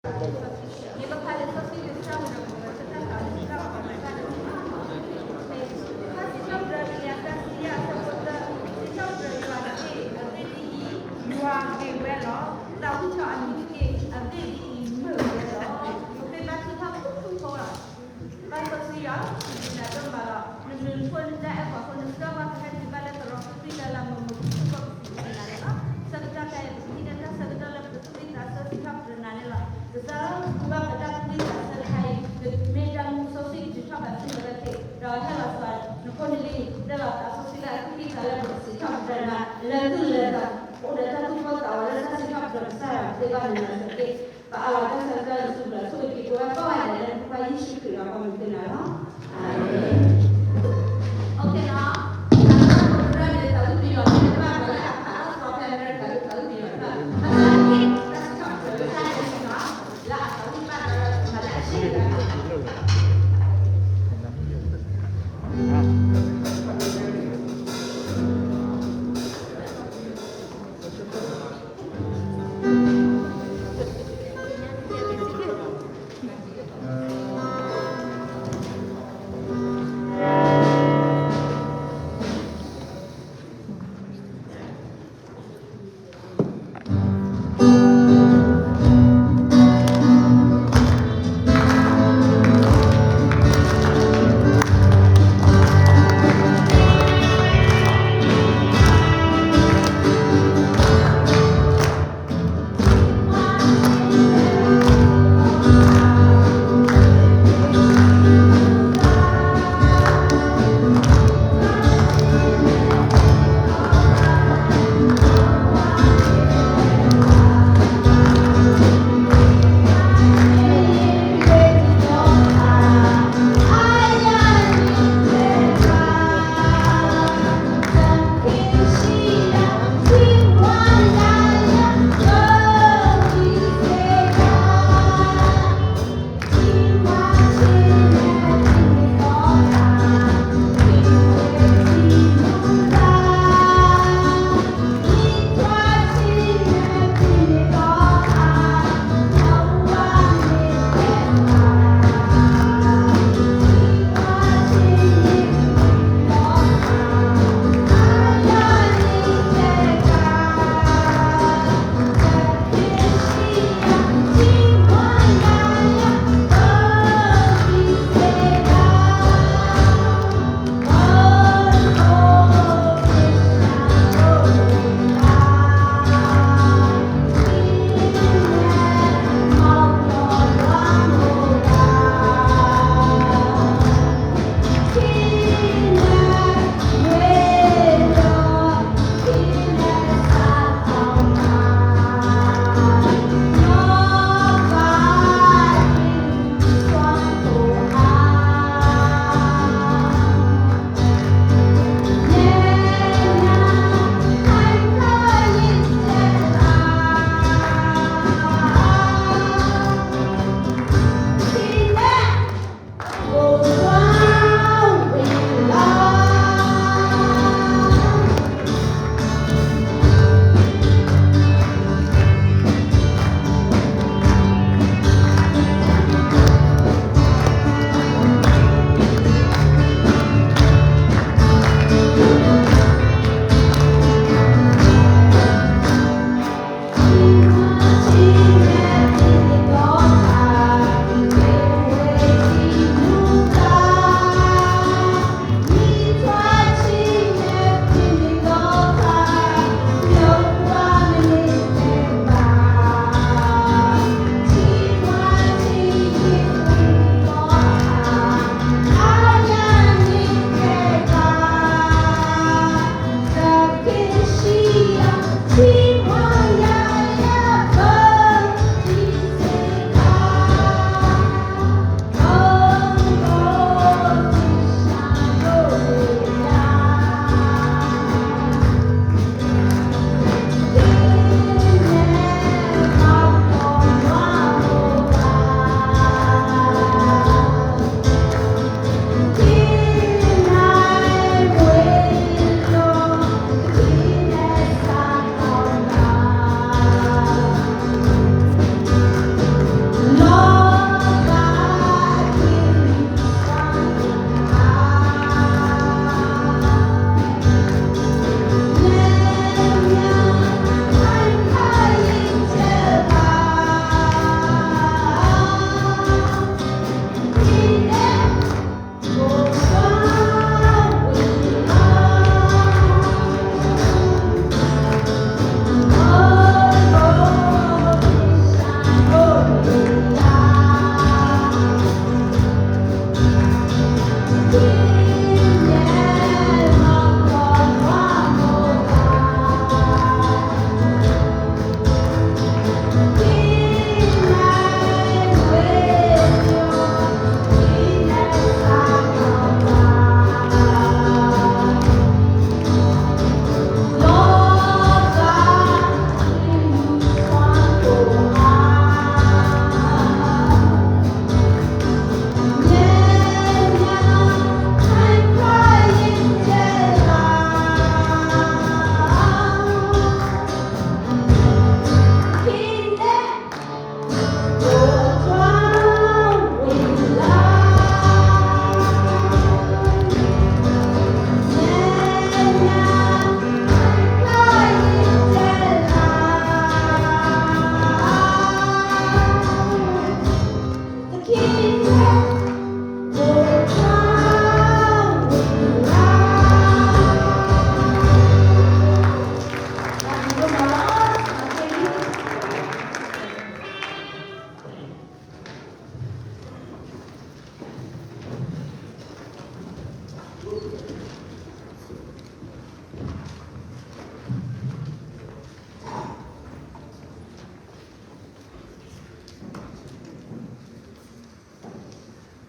န့ၣ် ပဖးလံာ်စီဆှံကစၢ်ဝဲဒီး ပကဖးလံာ်စီဆှံကစၢ်ဝဲဒၣ်န့ၣ်, စံးထီၣ်ပတြၢၤ တကယၤသၢဆံယဲၢ် အဆၢဖိသၢ, စံးထီၣ်ပတြၢၤယွၤတက့ၢ်, အဂ့ၢ်ဒ်အံၤ, ယွၤဂ့ၤဝဲလီၤ. သးဝံၣ်ထီၣ်အမံၤတက့ၢ်, အဂ့ၢ်ဒ်အံၤ, မုာ်ဝဲလီၤ. ပဃ့ဘါထုကဖၣ်ခူသူၣ်ဖိလီၤ. ဘၣ်စီဆှံယွၤ, စံးဘျုးနၤဒိၣ်မးလီၤ. နဘျုးနဖှိၣ်နတၢ်အဲၣ်ပှၤဃိ နဆှၢပှၤကဟဲတုၤဘၣ်လၢသရိာ်ဃ့ၢ်သံတၢ်လၢမုာ်မုာ်ခုၣ်ခုၣ် ပစံးဘျုးနၤန့ၣ်လီၤ. ဆၢကတီၢ်ခဲအံၤ ပကဟံးန့ၢ်တၢ်ဆၢကတီၢ်လၢပကသူၣ်ဝံၣ်သးဆၢ စံးထီၣ်ပတြၢၤနၤန့ၣ်လီၤ. ကစၢ်, ပဘၣ်ပတၢ်သူၣ်ဝံၣ်သးဆၢတခါအံၤ မ့ၢ်တၢ်မူစီဆှံကထုးထီၣ်ဘၣ်ဆူနကထံၣ်, ဒီးဟဲလီၤစၢၤနဖိနလံၤ တဲလီၤသးစီဆှံလၢအသူၣ်ကံၢ်သးလဲ ပကစံးထီၣ်ပတြၢၤနၤ လၢသူၣ်လၢသး, အိၣ်ဒီးတၢ်သူၣ်ပိၢ်သးဝးလၢတၢ်စံးထီၣ်ပတြၢၤကစၢ်ယွၤ ပသ့ဘၣ်နၤစၢၤတက့ၢ်. ပအးလီၤတၢ်ဆၢကတီၢ်လၢနစုပူၤလီၤ. ဆိၣ်ဂ့ၤက့ၤပဝဲကိးဂၤဒဲးလၢနဖိခွါယ့ၣ်ၡူးခရံာ်အမံၤ ပဃ့နၤလီၤ. အၤမ့ၣ်. Okay လီၤ. တၢ်ကရၢန့ၣ် သးဝံၣ်ပယီၤ တဖၣ်ဒီးလၢအဖးထီၣ်သီဖဲအမဲရကၤ သးဝံၣ်ပယီၤတဖၣ် လၢအသးဝံၣ်ဘၣ်ဒီးလၢအဆံးတဂၤ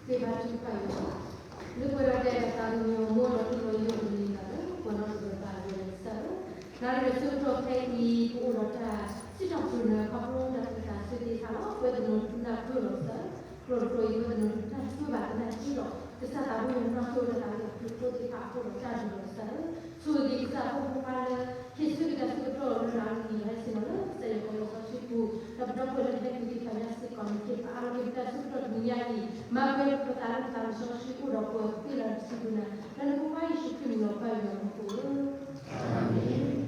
ဃ့ဘါထုကဖၣ်အံၤ, လၢပှဲၤဒီးတၢ်အဲၣ်တၢ်သးကညီၤ မိၢ်ဒီးထူလီၤယိာ်ကလံၤသးလၢ ပှၤနီၣ်တၢ်သးလၢကစၢ်ဧၢ, နၤဒီးဆၢကတီၢ်ခဲအံၤ ပအိၣ်ဒီးတၢ်စံးထီၣ်ပတြၢၤနၤခီဖျိတၢ်သးစၢ်သ့ၣ်တဖၣ်လီၤ. ပဝဲသနူတဖုနၢ်ပၢၢ်လီၤကစၢ်, ကျိတကျိအံၤ ပဝဲသနူတဖုနၢ်ပၢၢ်ဘၣ်သနာ်က့ဒီး ကစၢ်သးဘိယွၤနီၣ်ဃ့ဝဲတၢ်သးလၢအဖျိဖိသ့ၣ်တဖၣ်အဃိဒီး တၢ်ဒုးလီၤကစၢ်ဧၢ, ဆိၣ်ဂ့ၤက့ၤကစၢ်အဖိမုၣ်ဖိခွါလၢ ဟ့ၣ်ဆၢက့ၤတၢ်ဆၢကတီၢ်လၢနၤအဂီၢ် ဟဲဆ့ၣ်နီၤလၢကစၢ်ယွၤကီးလီၤစီဆှံပူၤ, ဒီးပဒီပုၢ်ဝဲၢ်လၢဟဲက့ၤသ့ၣ်တဖၣ်ညါစ့ၢ်ကီး မ့ၢ်က့ၤပအါလီၤက့ၤပတၢ်ဆၢကတီၢ်တနံၤညါအံၤ, မၤပှဲၤပသးလၢပသးလီၤစီဆှံအိၣ်ဒီးပှၤသ့လီၤတဆံဒုနၤ, လၢနဖိခွါယ့ၣ်ၡူးခရံာ်မံၤလီၤ ပၢ်ယွၤမူခိၣ်ဧၢ, အၤမ့ၣ်.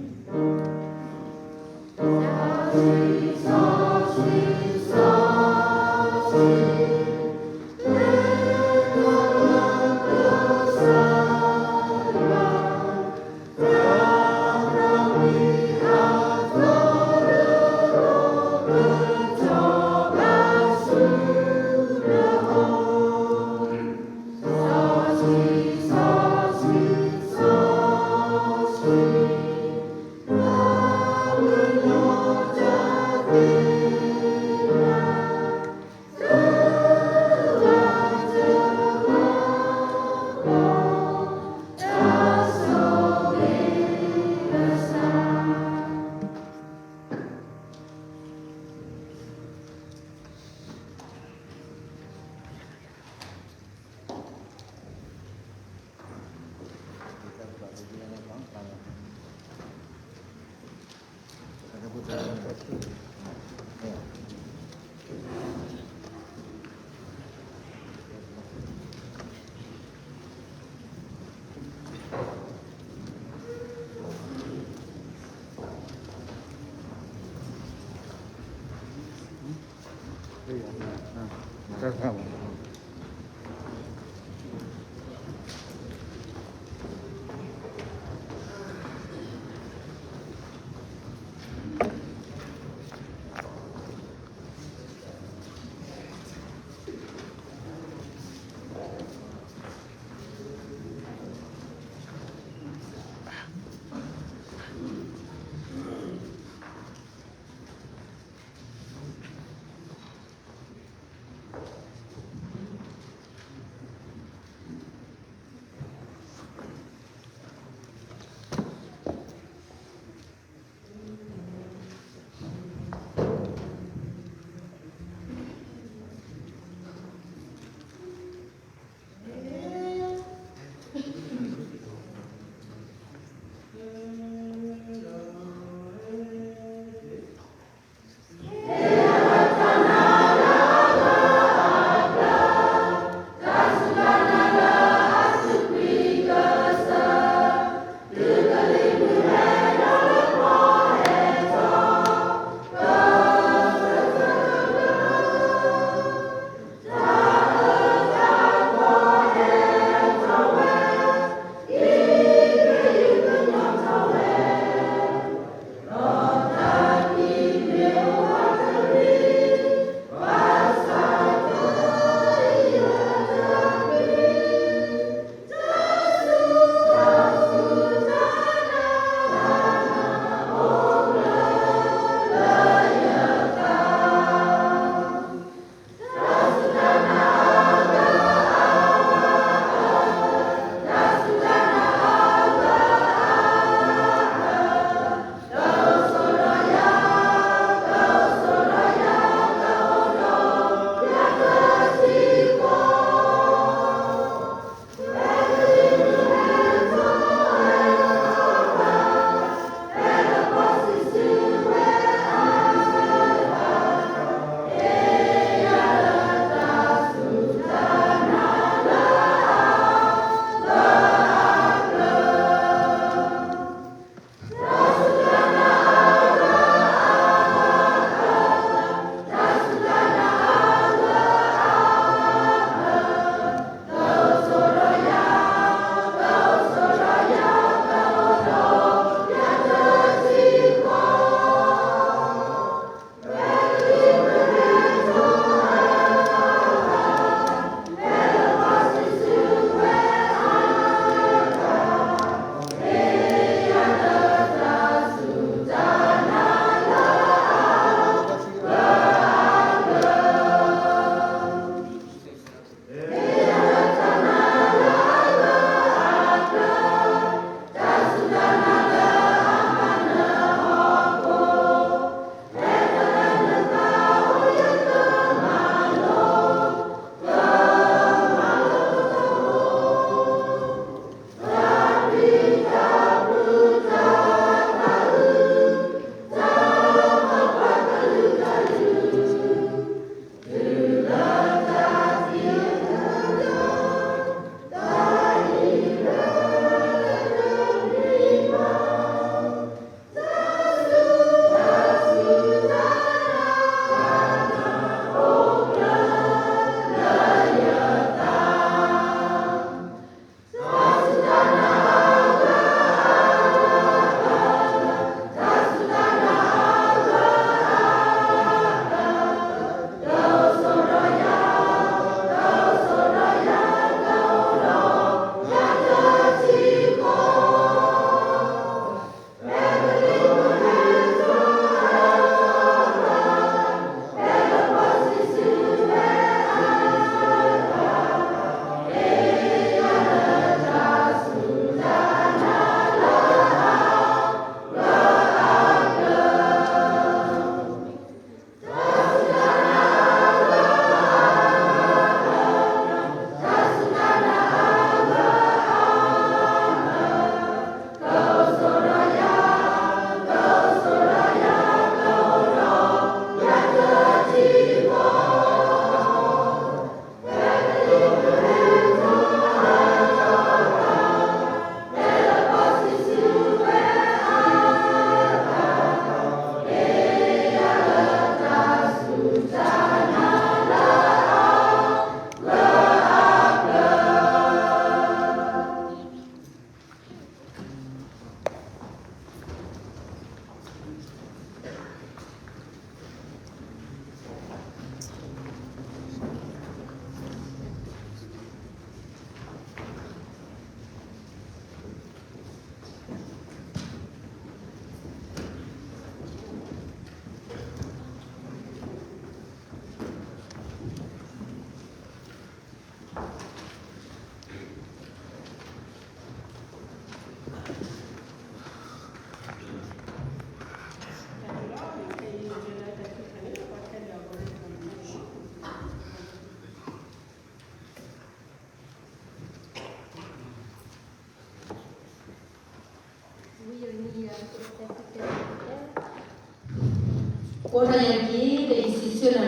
ကိးထီၣ်ယၤတက့ၢ်, လၢယစံးဆၢနၤလီၤ.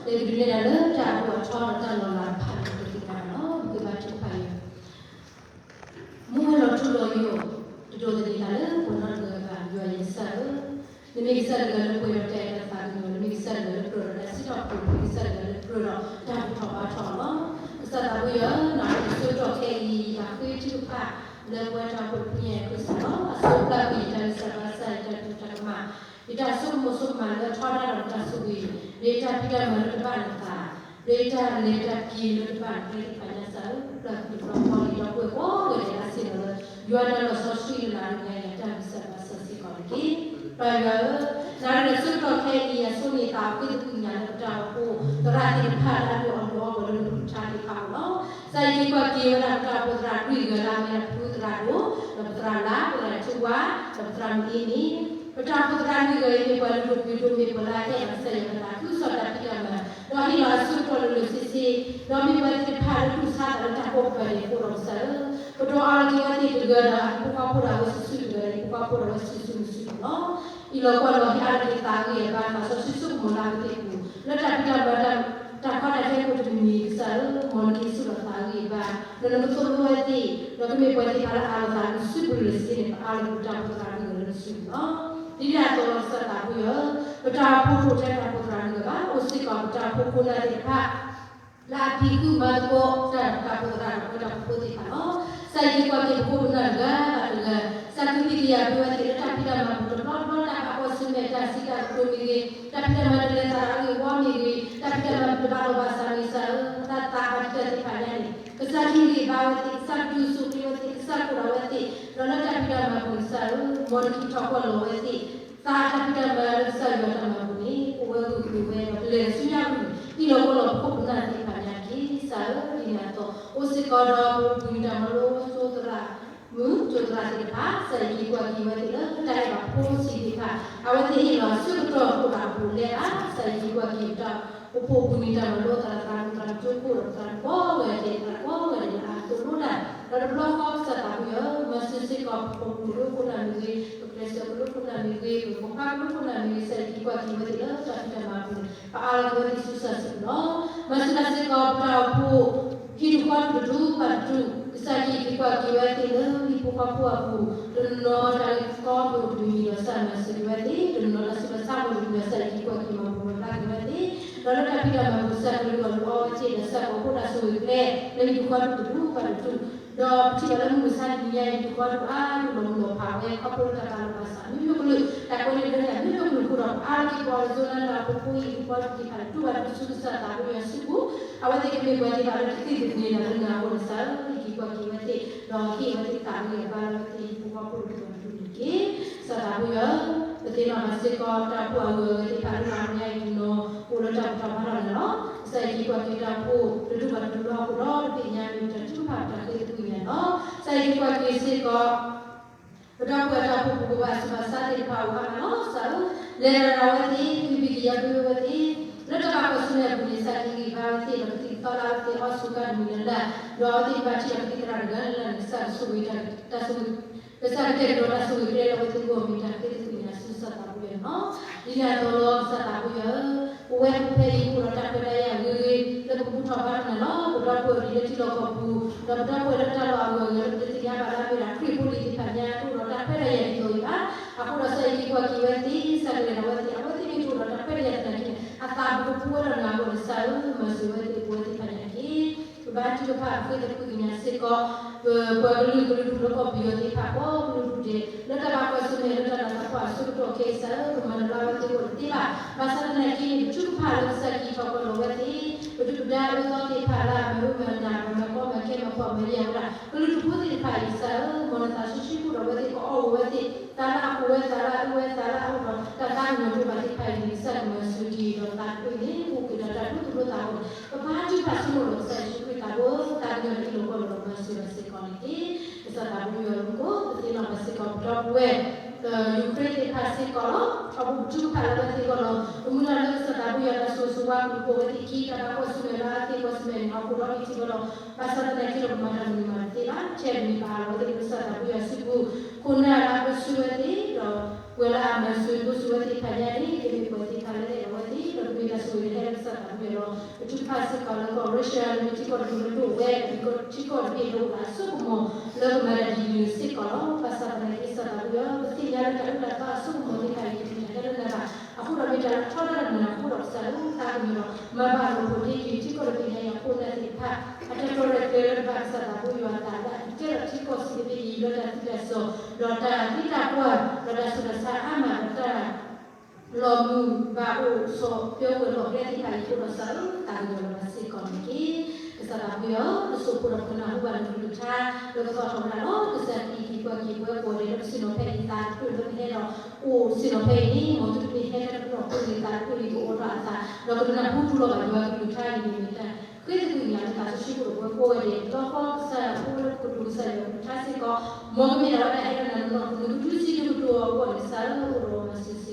လၢကဒုးနဲၣ်နၤလၢတၢ်အိၣ်ဖှိၣ်အထီဒီးတၢ်လီၤလးတဖၣ်န့ၣ် ပကသ့ၣ်ညါနၤလီၤ. ပကဘါထုကဖၣ်ယွၤ. မူဝဲလီၤထူလီၤယိာ်, တဒိးသန့ၤတၢ်လၢပှၤနီတဂၤဘၣ်, ယွၤယကစၢ်ဧၢ, နမ့ၢ်ကစၢ်တဂၤလၢပှဲၤဒီးတၢ်အဲၣ်တၢ်သးကညီၤ, နမ့ၢ်ကစၢ်တဂၤလၢကြၢးဒီးတၢ်စံးထီၣ်ပတြၢၤ, နမ့ၢ်ကစၢ်တဂၤလၢပှဲၤဒီးတၢ်ဘူၣ်ထီၣ်ဘါထီၣ်လီၤ. ကစၢ်သးဘိယွၤဧၢ, နၤဒီးဆၢကတီၢ်ခဲအံၤ ယဘၣ်ဃ့ထုကဖၣ်လၢပဝဲတၢ်အိၣ်ဖှိၣ်တဖုညါအံၤခရံာ်စူးလီၤ. အဆိပျၢ်ကွံာ်ယတၢ်ဂံၢ်စၢ်ဘါစၢ်, ယတၢ်တူၢ်တၢ်ကမၣ်, ယတၢ်ဆိကမိၣ်ဆိကမးလၢအထီဒါဒီးနတၢ်ဆိၣ်ဂ့ၤ, ဒီးယတၢ်ဖံးတၢ်မၤလၢတဘၣ်နသး, ဒီးယတၢ်လဲၤတၢ်က့ၤလၢတဘၣ်နကျဲသ့ၣ်တဖၣ်ညါစၢ်ဧၢ, ပျၢ်ကွံာ်တဘျီဃီလံဒီပုၢ်ဝဲၢ်ကိးဂၤဒဲးအါဆ့ၣ်နီၤလၢ ယွၤတၢ်လီၤစီဆှံလၢနၤဒီးညါအံၤအတၢ်ဂံၢ်စၢ်ဘါစၢ်စ့ၢ်ကီးတက့ၢ်. ပၢ်ယွၤဧၢ, နၤဒီးဆၢကတီၢ်ခဲအံၤ အဆိန့ၣ်သးအိၣ်ဃ့သကွံာ်ကညးလၢပတၢ်အိၣ်ဖှိၣ်သရၣ်သ့ၣ်တဖၣ်လၢအဒိၣ်အီၣ်ဒိၣ်အီပှၤလၢ ပကထါသ့ၣ်တဖၣ်အအိၣ်လီၤ. ကစၢ်ယွၤ ယကွၢ်က့ၤဝဲဒၣ်ပတၢ်အိၣ်ဖှိၣ်သရၣ်လွံၢ်ဂၤလၢအမ့ၢ်ဒၣ်ဖုသရၣ်ဒိၣ်, ဒီးပသရၣ်လါ, ပသရၣ်ထူဝါ, ဒီးပသရၣ်မုၢ်အ့မ့ၢ်, ပတၢ်အိၣ်ဖှိၣ်သရၣ်လွံၢ်ဂၤအံၤ မ့ၢ်ပှၤလုၢ်ဒိၣ်ပှ့ၤဒိၣ်, မ့ၢ်ပှၤလၢအအဲၣ်ဘၣ်ကစၢ်ယွၤအသး, ခုကစီၣ်တၢ်ဖံးတၢ်မၤ, ဒီးဟ့ၣ်လီၤအဆၢကတီၢ်လၢာ်လၢာ်ဆ့ဆ့, ဒီးမ့ၢ်ပှၤသ့ၣ်တဖၣ်လၢတူၢ်ဆါသးလၢတၢ်ကိးကပၤဒဲးအဃိဒီးကစၢ်ဧၢ, ပဒိးအါထီၣ်က့ၤဝဲသ့ၣ်တဂၤဒီးအဟံၣ်ဖိဃီဖိဒီးအဝဲစုာ်စုာ်တဂၤဒီး ဟံၣ်ဖိဃီဖိဒီးအဝဲစုာ်စုာ်မုာ်စုာ်မုာ်လီၤ. အံၤလီၤကွၢ်လီၤဟ့ၣ်အါထီၣ်က့ၤသးဂ့ၢ်အဘါ သးစီဆှံဆိကမိၣ်လၢအဝဲသ့ၣ်အပူၤ, လၢတၢ်ဖံးတၢ်မၤ တၢ်ခီတၢ်ခဲကိးတမံၤမံၤကစၢ်ဧၢ, မ်နကဟ့ၣ်ဆူၣ်လီၤသးဂ့ၢ်အဘါ, ဒီးနကသိၣ်လိဝဲသ့ၣ်, ဒီးကမ့ၢ်ပှၤသ့ၣ်တဖၣ်လၢအအးလီၤသးလၢစုပူၤလၢာ်ဆ့ဆ့န့ၣ် ပအါလီၤက့ၤပတၢ်အိၣ်ဖှိၣ်သရၣ်လွံၢ်ဂၤလၢနစုပူၤလီၤ. ဒ်န့ၣ်အသိးလီၤကစၢ်သးဘိယွၤဧၢ, ပတၢ်အိၣ်ဖှိၣ်တအိၣ်ထဲတၢ်အိၣ်ဖှိၣ်သရၣ်လွံၢ်ဂၤဘၣ်, အိၣ်စ့ၢ်ကီးပတၢ်အိၣ်ဖှိၣ်ခိၣ်နၢ်သ့ၣ်တဖၣ် လၢအဖံးဃုာ်မၤသကိးတၢ်ဒီးတၢ်အိၣ်ဖှိၣ်သရၣ်ဒီးပဝဲတၢ်အိၣ်ဖှိၣ်ဖိသ့ၣ်တဖၣ်လီၤ. ကစၢ်ယွၤယကွၢ်က့ၤပခိၣ်ပနၢ်တဂၤဘၣ်တဂၤ, ကစၢ်ကဟုကယာ်ဝဲသ့ၣ်လၢတၢ်ဖံးတၢ်မၤပူၤတဘျီဘျီ တၢ်ဘၣ်ကွၢ်ဆၢၣ်မဲာ်တၢ်စံးတၢ်ကတိၤမ့ၢ်ဂ့ၤ, တၢ်ဖံးတၢ်မၤတလဲၤသးအဂ့ၢ်အဝီမ့ၢ်ဂ့ၤ, တၢ်ဖံးတၢ်မၤတဘၣ်လိာ်ဘၣ်စးမ့ၢ်စၢ်ဧၢ, တၢ်သးဘၣ်တံာ်တာ်သ့ၣ်တဖၣ်ညါန့ၣ် ကစၢ်ကဟ့ၣ်ဂံၢ်ဘါဝဲသ့ၣ်, ကစၢ်ကတုၤဆူၣ်ချ့ဝဲသ့ၣ်, ကစၢ်ကိးထီၣ်ဝဲသ့ၣ်, ဒီးလၢတၢ်ဖံးတၢ်မၤပူၤန့ၣ်စၢ်ဧၢ, မ်နကထီၣ်ကွၢ်လီၤဝဲသ့ၣ်, သးတၢ်ဖံးတၢ်မၤလၢကစၢ်ယွၤတၢ်မၤပူၤန့ၣ် အိၣ်ဝဲဂၢၢ်ကျၢၤဝဲဒီး ပလဲၤဆူညါအပူၤန့ၣ် ဟ့ၣ်လီၤကွၢ်လီၤပခိၣ်ပနၢ်သ့ၣ်တဖၣ်ညါတက့ၢ်. ကစၢ်ဧၢ, ဒ်န့ၣ်အသိး အိၣ်စ့ၢ်ကီးဒီးပပုၢ်ဝဲၢ်တၢ်မၤလိ စိသရၣ် မုၣ်စိသရၣ်သ့ၣ်တဖၣ်, ကစၢ်ယွၤက့ၤကွၢ်က့ၤဝဲသ့ၣ်လၢတၢ်အဲၣ်ဘၣ်ဖိဆံးသ့ၣ်တဖၣ်, အဝဲသ့ၣ်ဟ့ၣ်လီၤအဆၢကတီၢ်တအိၣ်ဒီးအဘူးအလဲဘၣ်, ကစၢ်ယွၤက့ၤကွၢ်က့ၤပတၢ်အိၣ်ဖှိၣ်ပူၤန့ၣ် တၢ်မၤလိသရၣ်သရၣ်မုၣ်သရၣ်မုၣ်ကၠိခိၣ်ဒီး ပသရၣ်ကိးဂၤဒဲး, သရၣ်ကိးဂၤဒဲးလၢအသိၣ်လိတၢ်, ဒီးတဘျီဃီကစၢ်သးဘိယွၤဧၢ, မၤစၢၤစ့ၢ်ကီးပဖိမုၣ်ကၠိခိၣ်နၢ်မ့ၢ်ဂ့ၤ, ပကျဲးစၢးကၠိခိၣ်နၢ်မ့ၢ်ဂ့ၤ, ပမိၢ်ပၢ်ကၠိခိၣ်နၢ်မ့ၢ်ဂ့ၤ, ကစၢ်ယွၤက့ၤကွၢ်က့ၤဝဲသ့ၣ်လၢတၢ်ဖံးတၢ်မၤအပူၤန့ၣ် ပအါလီၤက့ၤဝဲသ့ၣ်ဆူကစၢ်စုပူၤလီၤ. မၤစၢၤတၢ်စ့ၢ်ကီးပတၢ်အိၣ်ဖှိၣ် ဟံၣ်တဃီတဒူၣ်ဘၣ်တဒူၣ်, ကစၢ်ယွၤက့ၤကွၢ်က့ၤဝဲသ့ၣ်လၢဟံၣ်ဖိဃီဖိအပူၤ, တနီၤနီၤတၢ်ဂ့ၢ်သီမ့ၢ်အိၣ်တမံၤမံၤဒီး ကစၢ်မၤစၢၤက့ၤဝဲသ့ၣ်, တနီၤနီၤတၢ်ဆူးတၢ်ဆါမ့ၢ်အိၣ်တမံၤဒီး ကစၢ်ယွၤက့ၤကွၢ်က့ၤမၤပူၤမၤဘျါက့ၤဝဲသ့ၣ်, ဒီးလၢတၢ်ဖံးတၢ်မၤအပူၤ ကစၢ်ကလုၢ်အီၣ်လူအီဝဲသ့ၣ်ဒီး ကစၢ်ကိးဖှိၣ်တၢ်ဆိၣ်ဂ့ၤကျဲ လၢဟံၣ်တဃီတဒူၣ်ဘၣ်တဒူၣ်, ဒီးပထံၣ်ဘၣ်လၢမုၢ်မဆါတနံၤညါအံၤ ဟံၣ်တဃီတဒူၣ်အါဒူၣ်လီၤမုၢ်လီၤဖးဝဲ ခီဖျိလၢတၢ်ဘၣ်လိာ်ဘၣ်စး မ့မ့ၢ်ကလုာ် တၢ်ကွဲးန့ၢ်လၢန့ၣ် မ့မ့ၢ်ကလုာ်အဃိဒီး ပအါလီၤက့ၤပအီၤလၢ Zoland ဒီးအပူၤကွံာ်ဟံၣ်တဃီတဒူၣ်သ့ၣ်တဖၣ်န့ၣ် တူၢ်ဘၣ်တၢ်ဆူကစၢ်သးဘိယွၤစုပူၤ, အဝဲသ့ၣ်ကမ့ၢ်ပှၤသ့ၣ်တဖၣ်လၢတသ့ၣ်ညါနၤလၢနၤအဃိန့ၣ် ကစၢ်ဧၢ, ယက့ၤကွၢ်က့ၤဝဲသ့ၣ်, ဒီးဟ့ၣ်ဝဲသ့ၣ်တၢ်ဂ့ၢ်အဘါလၢအဝဲသ့ၣ်ဟံၣ်ဖိဃီဖိတဒူၣ်ဘၣ်တဒူၣ်န့ၣ်တက့ၢ်. ကစၢ်သးဘိယွၤဧၢ, ပသ့ၣ်နီၣ်ဘၣ်စ့ၢ်ကီး တၢ်အိၣ်ဖှိၣ်အဂုၤအဂၤသ့ၣ်တဖၣ်လၢနၤညါအံၤတနီၤ အိၣ်လၢတၢ်ဘူၣ်ထီၣ်ဘါထီၣ်နၤလီၤ. ကစၢ်ယွၤက့ၤကွၢ်က့ၤတၢ်အိၣ်ဖှိၣ်တဒူၣ်ဘၣ်တဒူၣ်လၢဟီၣ်ခိၣ်ဒီတဘ့ၣ်ညါ မ့ၢ်ပတၢ်ထုကဖၣ်ပတၢ်ဃ့သကွံာ်ညါလီၤ. ကစၢ်ယွၤက့ၤကွၢ်က့ၤစ့ၢ်ကီး ပဒီပုၢ်ဝဲၢ်တၢ်အိၣ်ဖှိၣ်ပူၤ ပဘၣ်ဆူးဘၣ်ဆါသ့ၣ်တဖၣ်အိၣ်အါမးလီၤ. ကစၢ်ဧၢ, လဲၤတၢ်ဒီးအဝဲသ့ၣ် ကဟုကယာ်ဝဲသ့ၣ် လၢတၢ်ဘၣ်ကွၢ်ဆၢၣ်မဲာ်အပူၤန့ၣ် ကစၢ်ကဟ့ၣ်ဂံၢ်ဘါဝဲသ့ၣ်ဒီး ကသံၣ်ကသီလၢအဝဲသ့ၣ်အီၣ်ဆူၣ်ကါတမံၤလၢ်လၢ်, ဒီးအဝဲသ့ၣ်ကဘၣ်ထံၣ်ဒီးကသံၣ်သရၣ်တဂၤလၢ်လၢ်န့ၣ် ကစၢ်ကဆိၣ်ဂ့ၤတၢ်ဆိၣ်ဂ့ၤ, ကစၢ်ကတဲာ်ကတီၤတၢ်ဆိၣ်ဂ့ၤကျဲလၢအဝဲသ့ၣ်အဂီၢ် မ့ၢ်တၢ်ဃ့သကွံာ်ညါဆူကစၢ်သးဘိယွၤန့ၣ်လီၤ. ဒ်န့ၣ်အသိးလီၤ ကစၢ်သးဘိယွၤဧၢ, ပဝဲပဖဲအံၤအိၣ်ဒီးတၢ်ခွဲးတၢ်ယာ်ဂ့ၤဂ့ၤ လၢပကဘူၣ်ထီၣ်ဘါထီၣ်နၤလီၤ. ပဒီပုၢ်ဝဲၢ်အိၣ်ဒံးလၢထံလီၢ်ကီၢ်ပူၤ, ဒီးပဒီပုၢ်ဝဲၢ်လၢတၢ်လီၢ်အဂုၤအဂၤလၢပတသ့ၣ်ညါဘၣ်လၢအမ့ၢ်ဒၣ်ခရံာ်ဖိလံၤသ့ၣ်တဖၣ်ညါ တအိၣ်ဒီးတၢ်ခွဲးတၢ်ယာ်ဒ်သိးအံၤဘၣ်. အဃိဒီးကစၢ်ယွၤက့ၤကွၢ်က့ၤဝဲသ့ၣ်, ကစၢ်ကလဲၤဒီးအဝဲသ့ၣ်, အဝဲသ့ၣ်မ့ၢ်တအိၣ်ဒီးတၢ်ခွဲးတၢ်ယာ်သနာ်က့န့ၣ် အသးပကပူၤဝဲဒီးနၤအဂီၢ်န့ၣ် ကစၢ်ဧၢ, မၤစၢၤဝဲသ့ၣ် ပဝဲသ့ၣ်တဖၣ်ညါတက့ၢ်. ပဘါထုကဖၣ်ပဃ့သကွံာ်ကညးစ့ၢ်ကီး ပပှၤကလုာ်ကလုာ်ဒူၣ်လၢကီၢ်ပယီၤသ့ၣ်တဖၣ် ကိးကလုာ်ဒူၣ်ဒဲး လၢတၢ်ဘၣ်ကွၢ်ဆၢၣ်မဲာ်လၢတၢ်နးတၢ်ဖှီၣ်အဆၢကတီၢ်ခဲအံၤ ကစၢ်ဧၢ, ပမၤတဘျါဝဲသ့ၣ်အိၣ်တသ့ဘၣ်. ဘၣ်ဆၣ်သနာ်က့န့ၣ် ပထုကဖၣ်လၢကစၢ်က့ၤထီၣ်ကွၢ်လီၤဝဲသ့ၣ်, ပဒုၣ်ပဒါအၢသီသ့ၣ်တဖၣ်လၢအမၤဝဲမၤနး မၤကီမၤခဲ မၤဖှီၣ်မၤယာ်ဝဲဒၣ် ကလုာ်ဒူၣ်ဖိသ့ၣ်တဖၣ်အံၤ ကစၢ်ဧၢ, မ်နသးစီဆှံအိၣ်ဒီးအဝဲသ့ၣ် ကအီၣ်ဂီၤဝဲသ့ၣ်, သးလၢအဃိဝဲ သးလၢအအၢဝဲ သးလၢအအိၣ်ဒီးတၢ်သးကညီၤတအိၣ်ဘၣ်သ့ၣ်တဖၣ်အံၤန့ၣ် ကစၢ်ကမၤစၢၤက့ၤဒီးသးတဖၣ်အံၤန့ၣ် ကအိၣ်က့ၤဒီးတၢ်ဒိသူၣ်ဒိသးအဂီၢ်န့ၣ် ပဘါထုကဖၣ်ဆိကမိၣ်ဒီးကစၢ်ယ့ၣ်ၡူးခရံာ်သးဘိ သးကညီၤဒီးဟ့ၣ်လီၤကွၢ်လီၤဒီးမၤစၢၤဘၣ်စ့ၢ်ကီးန့ၣ်တက့ၢ်. ကစၢ်သးဘိယွၤမူခိၣ် ပသ့ၣ်နီၣ်ဘၣ်စ့ၢ်ကီး ပဒီပုၢ်ဝဲၢ် ယူၤခရ့ၣ်သ့ၣ်တဖၣ်စ့ၢ်ကီးလီၤ. ထီဘိပထုကဖၣ်လၢအဝဲသ့ၣ်အဂီၢ်လီၤ. ပမုၢ်လၢ်လၢကစၢ်သးဘိယွၤတၢ်ဆိၣ်ဂ့ၤဆိၣ်ဝါကလူၤပိာ်ဝဲသ့ၣ်ခံ တၢ်ဘၣ်ကွၢ်ဆၢၣ်မဲာ်လၢအသ့ကွၢ်ဆၢၣ်မဲာ်န့ၣ် ဟီၣ်ခိၣ်ဒီဘ့ၣ်ထံးဝဲလီၤ. ဘၣ်ဆၣ်သနာ်က့ဒီး ပမၤတၢ်မနုၤမၤတသ့ဘၣ်. ထဲတမံၤပာ်လီၤဝဲသ့ၣ်လၢကစၢ်သးဘိယွၤစုပူၤ, ခိၣ်နၢ်လၢအပၢဆှၢဝဲသ့ၣ်ဒီး ပှၤလၢအမၤစၢၤဒိးစၢၤဝဲသ့ၣ်တဖၣ်ညါန့ၣ် ကမ့ၢ်ပှၤသ့ၣ်တဖၣ်လၢအဲၣ်အီၤဝဲသ့ၣ် ဒီးကမ့ၢ်တၢ်ဆိၣ်ဂ့ၤလၢဟဲလၢကစၢ်သးဘိယွၤလီၤ. ပထုကဖၣ်စ့ၢ်ကီးလၢကီၢ်ရၢၡါ လၢမ့ၢ်ထံကီၢ်တဘ့ၣ်လၢဒိၣ်ဝဲ ဒီးထံကီၢ်တဘ့ၣ်လၢအိၣ်ဒီးအစိကမီၤ လၢကမၤတၢ်ဒ်န့ၣ်စ့ၢ်ကီးလီၤ. ဘၣ်ဆၣ်သနာ်က့ ကစၢ်သးဘိယွၤ ပသ့ၣ်ညါလၢတၢ်အုၣ်တၢ်သီအစိကမီၤသ့ၣ်တဖၣ်အံၤ တမ့ၢ်တၢ်ဟဲလၢနၤဘၣ်. အဃိဒီးမ့ၢ်တၢ်လၢအထီဒါလၢနၤအဃိဒီး ကစၢ်လၢသးကညီၤဒီး မၤဘၣ်လိာ်ဖိးဒ့က့ၤ ထံကီၢ်တဘ့ၣ်ညါအံၤအခိၣ်အနၢ်သ့ၣ်တဖၣ် အတၢ်တီရဲၣ်ကျဲၤလၢတဘၣ် ကစၢ်သးဘိယွၤအသးလၢအကကဲထီၣ်ထံကီၢ်စံးတဘ့ၣ်အံၤ လၢတၢ်သံတၢ်စီၣ် ဒီးတၢ်သံတၢ်ပှၢ် ဒီးတၢ်ဆူးတၢ်ဆါအါမး ဒီးတၢ် လီၤမုၢ်ဘၣ်အိၣ်ဆီၣ်ပၢဝဲလီၢ်ကျဲသ့ၣ်တဖၣ်အံၤအဃိဒီး ကစၢ်ဧၢ သးကညီၤလၢၤဘၣ်စ့ၢ်ကီးန့ၣ်တက့ၢ်. ကစၢ်သးဘိယွၤဧၢ, ပစိာ်ဖိဒီးပကနၢ်ဟူဘၣ်နကလုၢ်ကထါ လၢကသီၣ်ထီၣ်ဝဲဒၣ်လီၤ. ကစၢ်က့ၤက့ၤကွၢ်က့ၤပှၤကိးဂၤဒဲးလၢ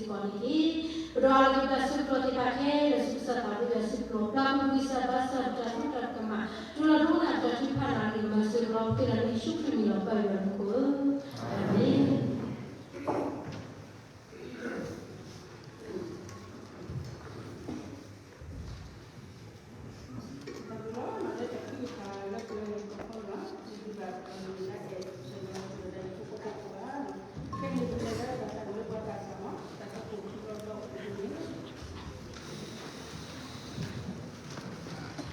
ပဆ့ၣ်နီၤဖဲအံၤ သးတဖျၢၣ်လၢပ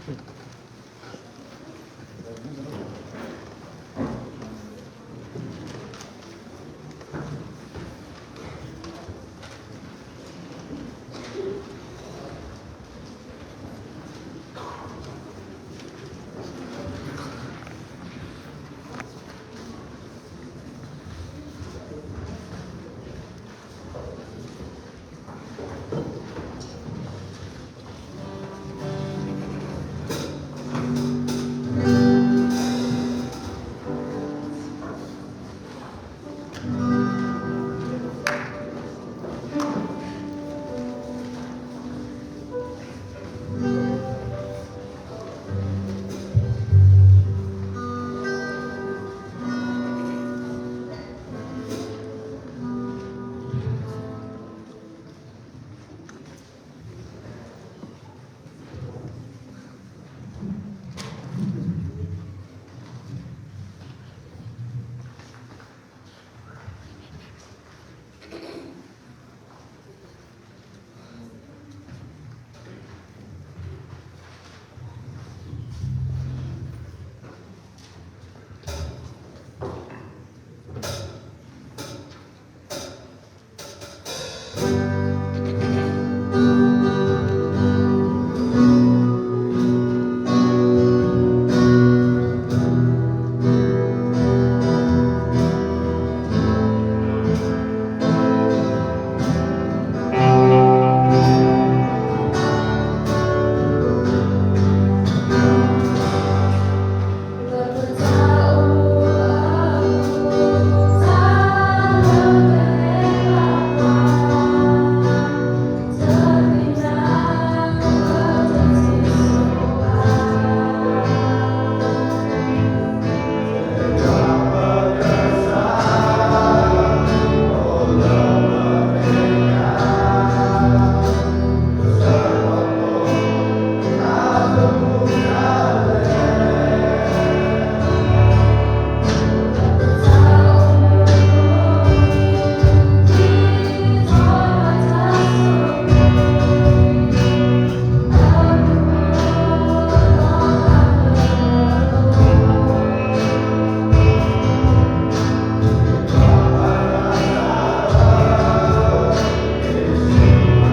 ဟဲဒီးအိၣ်ဆ့ၣ်နီၤဖဲအံၤန့ၣ် မ်သုတမ့ၢ်ဟဲလၢတဖျၢၣ်အဃိန့ၣ် သးတဖျၢၣ်အံၤကအိးထီၣ်အသး ဒီးကနၢ်ဟူတူၢ်လိာ်ဘၣ်ယွၤကလုၢ်ကထါအံၤန့ၣ် မ့ၢ်တၢ်ဃ့သကွံာ်ကညးလၢသးစီဆှံဖိဒီးပဝဲကိးဂၤဒဲး လီၤဃီကစၢ်ဖိလၢပကတိၤကစၢ်ယွၤကလုၢ်ကထါစ့ၢ်ကီး မ်ကမ့ၢ်ဒၣ်ဝဲဒၣ်ဟဲလၢနၤနီၢ်နီၢ် နကဒုးစံးကတိၤအဂီၢ်န့ၣ် ကစၢ်ဧၢ အိၣ်ဒီးမၤစၢၤစ့ၢ်ကီးန့ၣ်တက့ၢ်. ပဒိးအါလီၤက့ၤပတၢ်ဆၢကတီၢ်သ့ၣ်တဖၣ်ခဲလၢာ်ဆူကစၢ်သးဘိယွၤစုပူၤလီၤ. ပျၢ်ကွံာ်ဝံသးစူၤဘၣ်ဆၣ်ပတၢ်သံတၢ်ကမၣ် တုၤလီၤဒိကနၣ်ပတၢ်ထုကဖၣ်န့ၣ် မၤစၢၤပလီၤ ပဃ့နၤလၢယ့ၣ်ၡူးခရံာ်မံၤလီၤ ပၢ်ယွၤမူခိၣ်ဧၢ, အၤမ့ၣ်.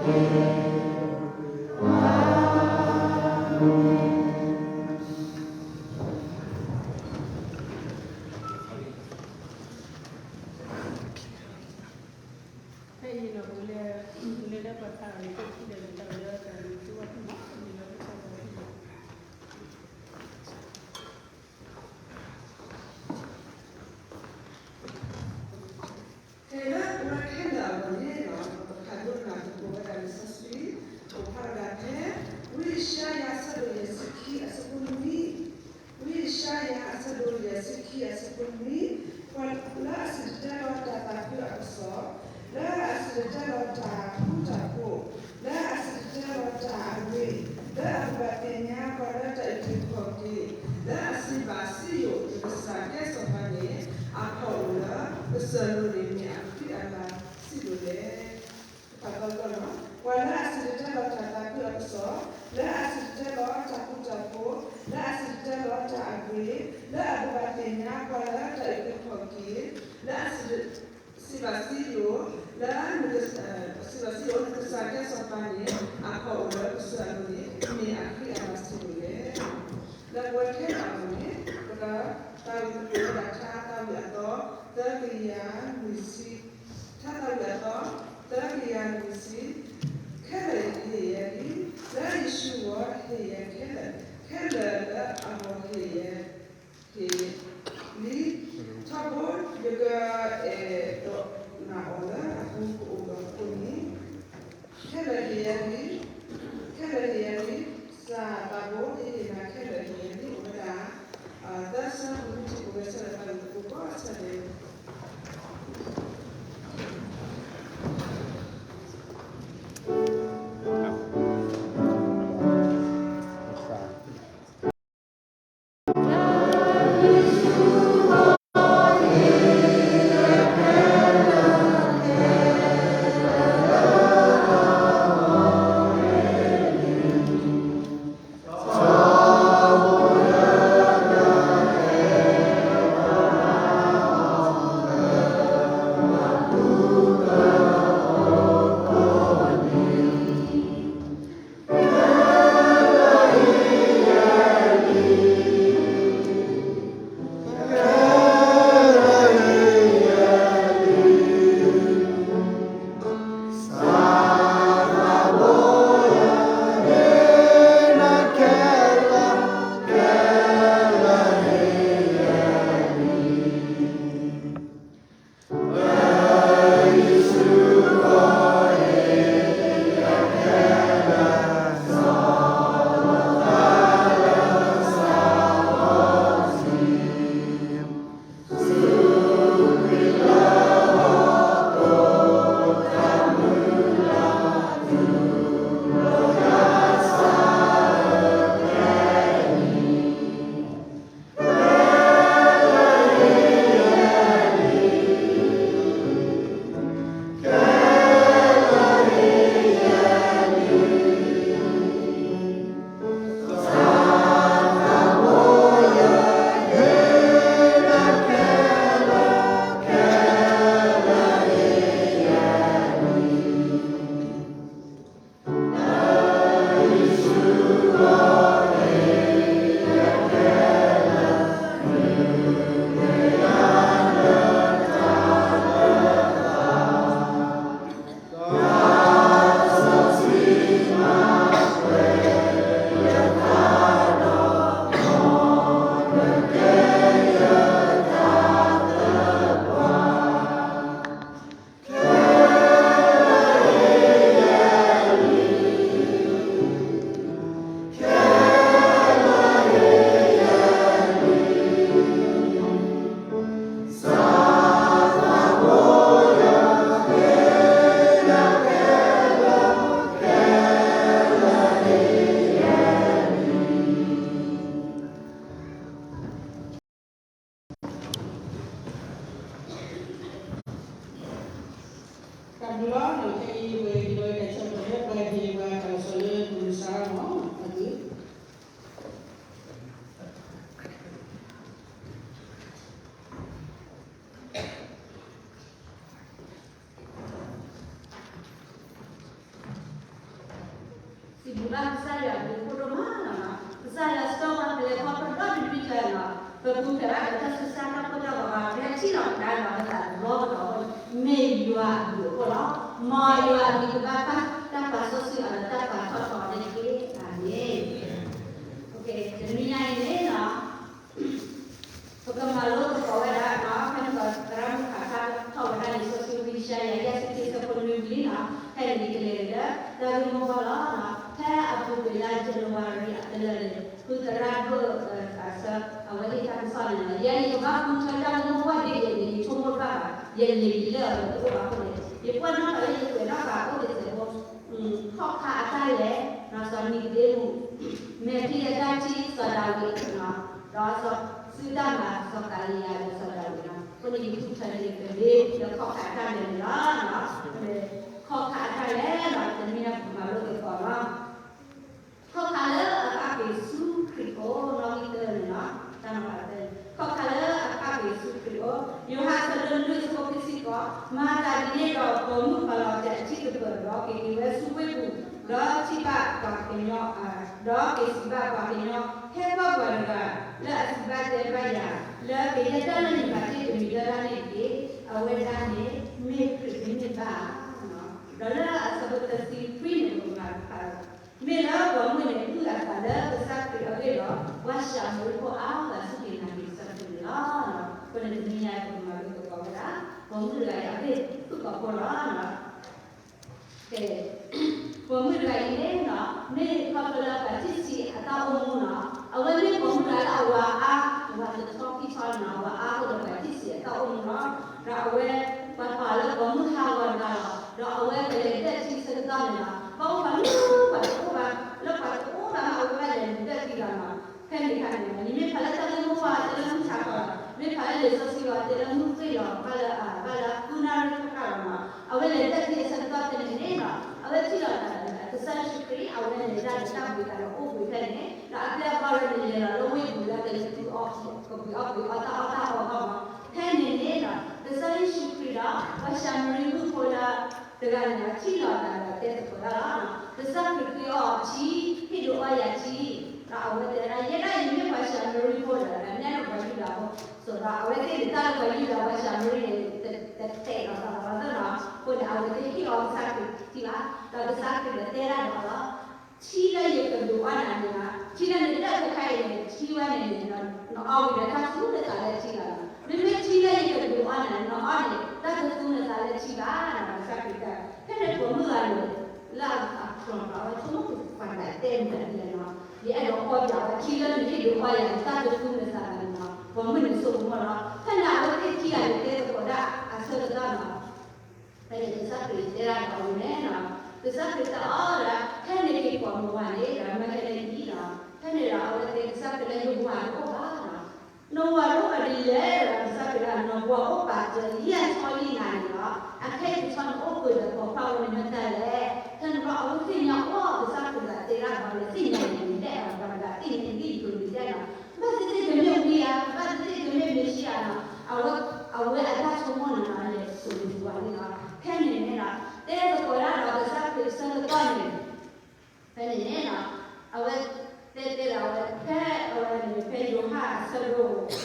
ဖဲလၢပဝဲခဲလၢာ်အဂီၢ်န့ၣ်လီၤ, ပကဖးဒိကနၣ်သကိးဝဲဒၣ်လံာ်စီဆှံ, အိၣ်ဖျါဝဲဒၣ်ဖဲ ဝံယၡါယၤအဆၢဒိၣ်ယဲၢ်ဆံခံအဆၢဖိနွံ, ဝံယၡါယၤအဆၢဒိၣ်ယဲၢ်ဆံခံအဆၢဖိနွံ, ပှၤလၢအစံၣ်တဲၤတဲလီၤတၢ်သးခုအကစီၣ်, လၢအစံၣ်တဲၤတဲလီၤတၢ်ဃူတၢ်ဖိး, လၢအစံၣ်တဲၤတဲလီၤတၢ်အဂ့ၤ, လၢအဘၣ်သ့ၣ်ညါပှၤလၢတၢ်အုၣ်က့ၤခီၣ်က့ၤ, လၢအစံးဘၣ်စံယိၣ် ယကစၢ်ကဲစီၤပၤန့ၣ် အခီၣ်အိၣ်လၢ ကစၢၢ်လိၤန့ၣ်မ့ၢ်အဃံအလၤစံးဒိၣ်လဲၣ်. တဖးသီသီလီၤ. ပှၤလၢအစံၣ်တဲၤတဲလီၤတၢ်သးခုအကစီၣ်, လၢအစံၣ်တဲၤတဲလီၤတၢ်ဃူတၢ်ဖိး, လၢအစံၣ်တဲၤတဲလီၤတၢ်အဂ့ၤ, လၢအကဘၣ်သ့ၣ်ညါပှၤလၢတၢ်အုၣ်က့ၤခီၣ်က့ၤ, လၢအစံးဘၣ်စံယိၣ်, လၢ စံးဘၣ်စံယိၣ် နကစၢ်ကဲစီၤပၤန့ၣ် အခီၣ်အိၣ်လၢကစၢၢ်အလိၤန့ၣ် မ့ၢ်အဃံအလၤစံးဒိၣ်လဲၣ်. လၢပဝဲခဲလၢာ်အဂီၢ်န့ၣ် ပကသးဝံၣ်သကိးဝဲဒၣ်ထါသးဝံၣ်အသီ သၢကယၤလွံၢ်ဆံ, ထါသးဝံၣ်အသီ သၢကယၤလွံၢ်ဆံ, ခဲလၢာ်ဟ့ၣ်ယၤလံ, လၢယ့ၣ်ၡူးအဂီၢ်ဟ့ၣ်ယၤခဲလၢာ်, ခဲလၢာ်လၢအဂီၢ်ဟ့ၣ်ယၤ ဟ့ၣ်လံ. ထီဘိ ယကအဲၣ်ဒိးနာ်အီၤလၢအပူၤကအိၣ်ဒီးအဃိန့ၣ်, ခဲလၢာ် စံးဘျုးဘၣ်ကစၢ်ယွၤအဘျုးအဖှိၣ်ဒိၣ်မးလီၤ. ကစၢ်ယွၤဆှၢပှၤကလဲၤခီဖျိဒီတနွံကျါန့ၣ်လီၤ. ပပူၤဖျဲးဘၣ်ဒီးတၢ်ဆူးတၢ်ဆါ တၢ်ကိၢ်တၢ်ဂီၤဘၣ်, ပဟဲထံၣ်လီၤကဒါလီၤ ပသးတဘျီကဒီးအဃိန့ၣ်, မ့ၢ်ယွၤအဘျုးအဖှိၣ်လီၤ. မ်ယွၤအမံၤကဘၣ်ပၢ်, တၢ်ပာ်စီဆှံအီၤဒီးတၢ်ပာ်ထီၣ်ထီအီၤန့ၣ်တက့ၢ်. အၤမ့ၣ်. တနွံညါအံၤန့ၣ်လီၤ ပကမၤလိသကိးဝဲဒၣ် ဖဲန့ၣ်သရၣ်မုၣ်ခးခါထီၣ်ဝဲဒၣ်လံာ်စီဆှံဝံယၡါယၤ ယဲၢ်ဆံခံ ဆၢဖိနွံလံလီၤ. ဖဲန့ၣ်ကလဲၤဒီး တၢ်ဂ့ၢ်မိၢ်ပှၢ်လီၤ. ဖဲအပူၤကွံာ်လါ January အကတၢၢ်န့ၣ် ဖုသရၣ်ဒိၣ်အဆၢ အဝဲဟ့ၣ်တၢ်ကစီၣ်န့ၣ်လီၤ. ယဲယကဘၣ်ဃုထၢတၢ်ဂ့ၢ်မိၢ်ပှၢ်ဒ်လဲၣ်န့ၣ် ယဆိကမိၣ်တဘၣ်ဘၣ်, ယလဲၤလံလၢအဝဲတအိၣ်ဘၣ်အဃိန့ၣ် ယကွၢ်နီၣ်ဃာ်လၢယကွဲးနီၣ်ဃာ်အိၣ်တစဲးဖိ ခီၣ်ခါအတၢ်လဲၤ, စီၤနံၤကဒ့မူး, မဲာ်ချံအတၢ်ထံၣ်, စီၤဒၤဝံး, ဒီးစီၤစုတၢ်မၤ စီၤကၤလံယၤဒီးစီၤဒၤဝံးလီၤ. အဃိန့ၣ် ယဃုထၢန့ၣ် ပမ့ၢ်လၢခီၣ်ခါအတၢ်လဲၤန့ၣ်လီၤ. ခီၣ်ခါအတၢ်လဲၤလီၤ တမ့ၢ်လၢပကမၤလိသကိးလီၤ. ခီၣ်ခါလၢအကပာ်က့ၤဆူခရံာ်အအိၣ် နီၣ်ဂံၢ်တၢန့ၣ်လီၤ. တၢ်နီၣ်ဂံၢ်တၢ, ခီၣ်ခါလၢအကပာ်က့ၤဆူခရံာ်အအိၣ်, ယိၤဟၣ်အဆၢဒိၣ်လွံၢ် အဆၢဖိခံဆံဃိး, မၤသးဒ်န့ၣ်ဒီး ပိာ်မုၣ်ပာ်လီၤတဲာ်အထံကပၢၤဒီး က့ၤက့ၤဝဲဆူဝ့ၢ်ပူၤ, ဒီးထံၣ်ဘၣ်ပှၤကညီ, ဒီးက့ၤစံးဘၣ်ပှၤကညီ, ဟဲကွၢ်ပှၤတဂၤလၢအစံးဘၣ်တဲဘၣ်ယၤ, လၢကယဲၢ်တၢ်လၢယမၤတ့ၢ်တမံၤလၢ်လၢ်န့ၣ်တက့ၢ်. အဝဲဒၣ်န့ၣ် မ့ၢ်ခရံာ်တမ့ၢ်ဘၣ်ဧါ. ဒီးလၢအဆၢဖိသၢဆံခွံန့ၣ် ပကမၤ မ့ၢ်လၢပိာ်မုၣ်န့ၣ် အုၣ်အသးလၢကစၢ်ခရံာ်အဂ့ၢ်ဒီး ပှၤၡၤမရံဖိအါဂၤစူၢ်က့ၤနာ်က့ၤကစၢ်ခရံာ်န့ၣ်လီၤ. အဃိန့ၣ်တနွံညါအံၤ ပကမၤလိသကိးဝဲဒၣ် ပိာ်မုၣ်တဂၤအံၤအဂ့ၢ်ဃုာ်ကိာ်ဖိလီၤ. ပိာ်မုၣ်တဂၤအံၤန့ၣ် မ့ၢ်ခီဖျိလၢပှၤထံၣ်ဆံးအတၢ်အိၣ်မူလီၤ. အဝဲမ့ၢ်ပိာ်မုၣ်တဂၤလၢအဝၤအါ, အဝၤတထီခံထီန့ၣ်လီၤ, အဝၤအါအဃိဒီးပှၤထံၣ်ဆံးအတၢ်အိၣ်မူလီၤ. ဒီးအဝဲ ပှၤပာ်လၢပိာ်မုၣ်ဟးဂီၤတဂၤလီၤ. ဒီးအဝဲကလဲၤဒၢၣ်ထံဆၢကတီၢ်န့ၣ်လီၤ. ဘၣ်အိၣ်ပှၤမုၣ် ပှၤတအိၣ်ဘၣ်, လၢပှၤတအိၣ်ဘၣ် အဝဲဘၣ်လဲၤဒၢၣ်ထံလီၤနီၤ. ဖဲန့ၣ်အခါန့ၣ် နမ့ၢ်ဖးလၢတၢ်ဂ့ၢ်မိၢ်ပှၢ်တဲလၢမုၢ်ဆါခီလီၤ, မ့ၢ်ဖးလၢလံာ်စီဆှံအီၤတဲလၢမုၢ်ဃ့ၢ်လီၤ, ဘၣ်လၢ ဘၣ်လၢဃုနၣ်ရံၣ်ဃၣ်ဃၣ်လီၤနီၤ. အဝဲလဲၤဒၢၣ်ထံအဆၢကတီၢ်ဖဲန့ၣ်န့ၣ်လီၤ. အဝဲထံၣ်လီၤသးဒီး ကစၢ်ယ့ၣ်ၡူးခရံာ် အဝဲလဲၤတၢ်ဒီးတၢ်ဘှံးသးဒီးအိၣ်ဘှံးဖဲန့ၣ်, ဒီးအပျဲၢ်အဘီၣ်ဝဲန့ၣ်လဲၤလီၤလၢဝ့ၢ်ပူၤလၢကလဲၤ ကဘှံးအီၣ်ဘှံးအီတၢ်အီၣ်တၢ်အီဘၣ်မး. ဖဲန့ၣ်န့ၣ်ဒီး ကစၢ်ယ့ၣ်ၡူးခရံာ်ဒီး ပှၤၡၤမရံမုၣ်ဖိလၢ တဂၤန့ၣ်ဒီး ထံၣ်လီၤသးဒီးတဲသကိးတၢ်လီၤ. ကစၢ်ခရံာ်ဃ့အီၤထံ, ဟ့ၣ်ဒုးအီယၤထံ, ဒီးအဝဲတဲဒၣ် ယဲဒၣ်အံၤမ့ၢ်ပှၤၡၤမရံဖိဒီး မ့ၢ်အဲၣ်ဒိးပှၤယူဒၤဖိ, ဆိုတော့ အဝဲသ့ၣ်န့ၣ်တၢ်လၢပှၤယူဒၤပှၤၡၤမရံန့ၣ် တတဲာ်လီၤသးဘၣ်သ့ၣ်နီၤ. အဃိန့ၣ် အဝဲသ့ၣ်ဟ့ၣ်အီၤကစၢ်ခရံာ်ထံဘၣ်, ဒီးကစၢ်ခရံာ်ဒီးတဲဒၣ်ဒီးအီၤလီၤ. ထံလၢယကဒုးအီနၤန့ၣ်, ထံလၢနဒၢၣ်တခါအံၤန့ၣ် ထံဝဲန့ၣ်န့ၣ် နအီဝံၤဒီးတၢ်သူနသးလၢထံလီၤ. မ့မ့ၢ်ထံလၢယကဒုးအီနၤန့ၣ် နအီန့ၣ် တၢ်တသူနသးလၢထံဘၣ် ကစၢ်ခရံာ်တဲ. ဖဲန့ၣ်ပိာ်မုၣ်ဂၤန့ၣ် လၢအကျီၤန့ၣ် အဝဲဆိကမိၣ်ပှၤဒၣ်တဲမတၤဒ်လဲၣ်နီၤ, ယအဲၣ်ဒိးအီပၠးဝဲထံလၢနဟ့ၣ်ဒုးအီယၤန့ၣ် တၢ်တသူနသးဘၣ်န့ၣ်နီၤ. ပိာ်မုၣ်န့ၣ်ဆိကမိၣ်လီၤ. ဖဲန့ၣ်အဝဲသ့ၣ်ခံဂၤန့ၣ်တဲသကိးဒၣ်အဆၢကတီၢ်နီၤ ဖဲန့ၣ်ကစၢ်ခရံာ်တဲဒၣ်ဒီးအဝဲန့ၣ်လီၤ. ကစၢ်ခရံာ်တဲအီၤဒၣ် ဖဲန့ၣ်က့ၤကိးနဝၤန့ၣ် ဒီးမၤကလဲၤဒ်အံၤလီၤ. ဖဲန့ၣ်ဒီးအဝဲသ့ၣ်ကစၢ်ခရံာ်လၢယဝၤတအိၣ်ဘၣ်လီၤ. နဝၤတအိၣ်ဘၣ်ဒ်လဲၣ်ဒီး ကစၢ်ခရံာ်ဒၣ် နဝၤအိၣ်ပာ်စၢၤလံအဆီလံနၤန့ၣ်လီၤ. အခဲအံၤတဆီနအိၣ်ဃုာ်ဒီးပိာ်ခွါဝဲန့ၣ်မတၤလဲၣ်. ဖဲန့ၣ်ဘျီအဝဲသ့ၣ်ညါအီၤ ကစၢ်ခရံာ်ဒၣ်တဲဒၣ်ဒီး လဲၤသ့ၣ်ညါန့ၣ် လဲၤအီၤဒီးဒၣ်သ့ၣ်ညါန့ၣ် ဒ်ယိၤန့ၣ်တဲလီၤ. ဘၣ်သ့ၣ်သ့ၣ်ကမ့ၢ်ဝံဧါ, ဘၣ်သ့ၣ်သ့ၣ်ကမ့ၢ်မ့ၣ်ၡံအၤနီၤ, အဝဲအတၢ်ဆိကမိၣ်န့ၣ်နီၤ လဲၤဆိးန့ၢ်ဝၤန့ၣ်လီၤ. ဖဲန့ၣ်န့ၣ်လီၤ တဲသကိးဒၣ်ဒီးကစၢ်ခရံာ်ဆၢကတီၢ်န့ၣ် ဖဲန့ၣ်န့ၣ်လီၤ အဝဲတဲတဲလီၤဝဲ ဖဲအဝဲန့ၣ် ဖဲယိၤဟၣ်အဆၢဒိၣ်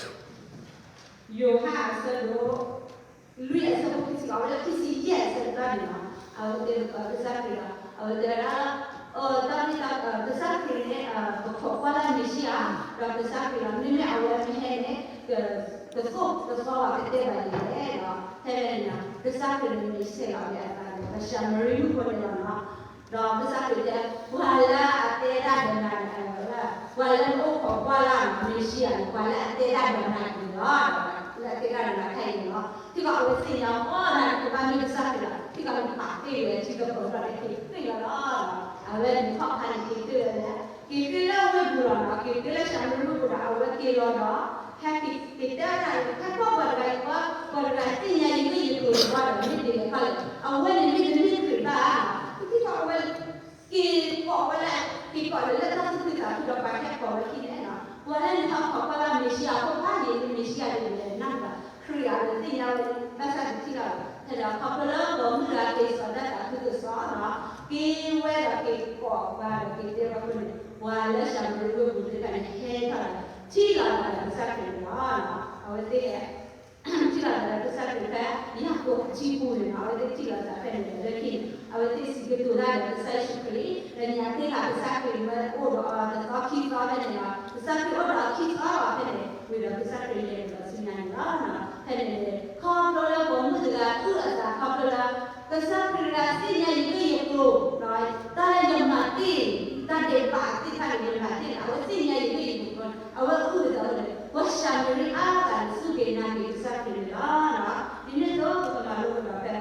ယိၤဟၣ်အဆၢဒိၣ် လွံၢ်အဆၢဖိခံဆံ အဝဲလၢခံဆံယဲၢ်အဆၢကတီၢ်န့ၣ်လီၤ. အဝဲတဲကစၢ်ခရံာ်လီၤ အဝဲတဲဝဲဒၣ် တၢ်မ့ၢ်တၢ် ကစၢ်ခရံာ်န့ၣ် ပခိးကွၢ်လၢ်မ့ၣ်ၡံအၤ ဒီးကစၢ်ခရံာ်လီၤ မ့မ့ၢ်အဝဲမ့ၢ်ဟဲန့ၣ် ကသိၣ်ကသီဝဲကတဲဘၣ်ဒ်လဲၣ်လီၤ. ဖဲန့ၣ် ကစၢ်ခရံာ်န့ၣ်မ့ၢ်ဆဲးလီၤဝဲအသးဒီး ပှၤၡၤမရံမုၣ်ဖိန့ၣ်လီၤနီၤ. ဒီးကစၢ်ခရံာ်တဲ ပှၤလၢအတဲဒၣ်ဒီးနၤန့ၣ် ပှၤလၢနအိၣ်ခိးကွၢ်လၢ်မ့ၣ်ၡံအၤန့ၣ် ပှၤလၢအတဲဒၣ်ဒီးနၤန့ၣ်လီၤ. လၢအတဲဒၣ်ဒီးနၤခဲအံၤန့ၣ်လီၤ. ထံကီၢ်အဝဲသ့ၣ်ညါအီၤဒၣ်န့ၣ် ကဘၣ်မ့ၢ်ကစၢ်ခရံာ်လီၤ. ထံကီၢ်န့ၣ်ပာ်တ့ၢ်ဝဲထံကပၢၤထီၣ်တက့ၢ်သ့ၣ်လီၤလီၤ. အဝဲန့ၣ်ခီၣ်ခါန့ၣ်က့ၤက့ၤဝဲလဲၣ် က့ၤက့ၤလၢဝ့ၢ်ပူၤလီၤနီၤ. က့ၤက့ၤလၢၡၤမရံပူၤဒီး အဝဲက့ၤလီၤဒီး ဟဲက့ၤက့ၤတဲဒၣ် ဟဲကွၢ်ပှၤတဂၤအံၤကွၢ် ပှၤတဂၤသ့ၣ်ညါယဂ့ၢ်ယကျိၤတဘၣ်ဒီး မ့ၢ်ဒ်လဲၣ်ခီလဲၣ် အဝဲန့ၣ်မ့ၢ်တမ့ၢ်ခရံာ်ဘၣ်ဧါ. ထံထံထီၣ်အဝဲ က့ၤကိးဝဲလၢ က့ၤကိးလၢတၢ်သူၣ်ခုသးခုဒီးပှၤဟဲကိးဝဲခံန့ၣ်နီၤ. ပှၤလၢနဟဲခိးကွၢ်လၢ်မ့ၣ်ၡံအၤဖိဖးန့ၣ် မ့ၣ်ၡံအၤဒ်လဲၣ်နၢ်ဘၣ် ခရံာ်အဝဲသ့ၣ်ညါဝဲ ဘၣ်ဆၣ်တထံၣ်လီၤ. ဖဲဒီးခီဖျိလၢပိာ်မုၣ်တဂၤက့ၤစိာ်တၢ်သးခုကစီၣ်နီၤ က့ၤဝဲဒီးက့ၤကိးပှၤဒီးက့ၤတဲဘၣ်အဃိန့ၣ် ပှၤလၢၡၤမရံဖိပူၤသ့ၣ်တဖၣ်န့ၣ် ဟဲထီၣ်ဒီး ထံၣ်လိာ်သးဒီးကစၢ်ခရံာ်န့ၣ်လီၤ. အဝဲသ့ၣ် ထံၣ်လိာ်သးဒီးကစၢ်ခရံာ်ဖဲ ယၤကိာ်အထံပူၤန့ၣ်လီၤ. အဝဲသ့ၣ်ထံၣ်လိာ်သးဖဲန့ၣ်ဒီး လၢခံန့ၣ် အဝဲသ့ၣ်စံးကတိၤတၢ်ဒီးကစၢ်ယ့ၣ်ၡူးခရံာ် ဒီးညါသ့ၣ်ဃာ်ကစၢ်ခရံာ်မ့ၢ်အိၣ်ဒီးအသီခံသီဖဲန့ၣ်လီၤ. ကစၢ်ခရံာ်အိၣ်ဒီးအခံသီလီၤဖဲန့ၣ် ဝံၤဒီးကစၢ်ခရံာ်လဲၤဒီးဆူညါန့ၣ်လီၤ. ဖဲန့ၣ်န့ၣ် ခီဖျိလၢပိာ်မုၣ်တဂၤအုၣ်အသးခီဖျိလၢ ကစၢ်ခရံာ်တဂၤသ့ၣ်ညါယဂ့ၢ်ယကျိၤ တၢ်လၢယမၤသ့ၣ် တၢ်ဒဲးဘးသ့ၣ်တဖၣ်န့ၣ် ယမၤသ့ၣ်န့ၣ် အဝဲသ့ၣ်ညါယဂ့ၢ်ယကျိၤ အဝဲအုၣ်အသးန့ၣ် ပှၤၡၤမရံအါဂၤန့ၣ် စူၢ်က့ၤနာ်က့ၤကစၢ်ခရံာ်န့ၣ်လီၤ. ဒ်န့ၣ်အသိး ပကမၤလိကဒီးဖဲ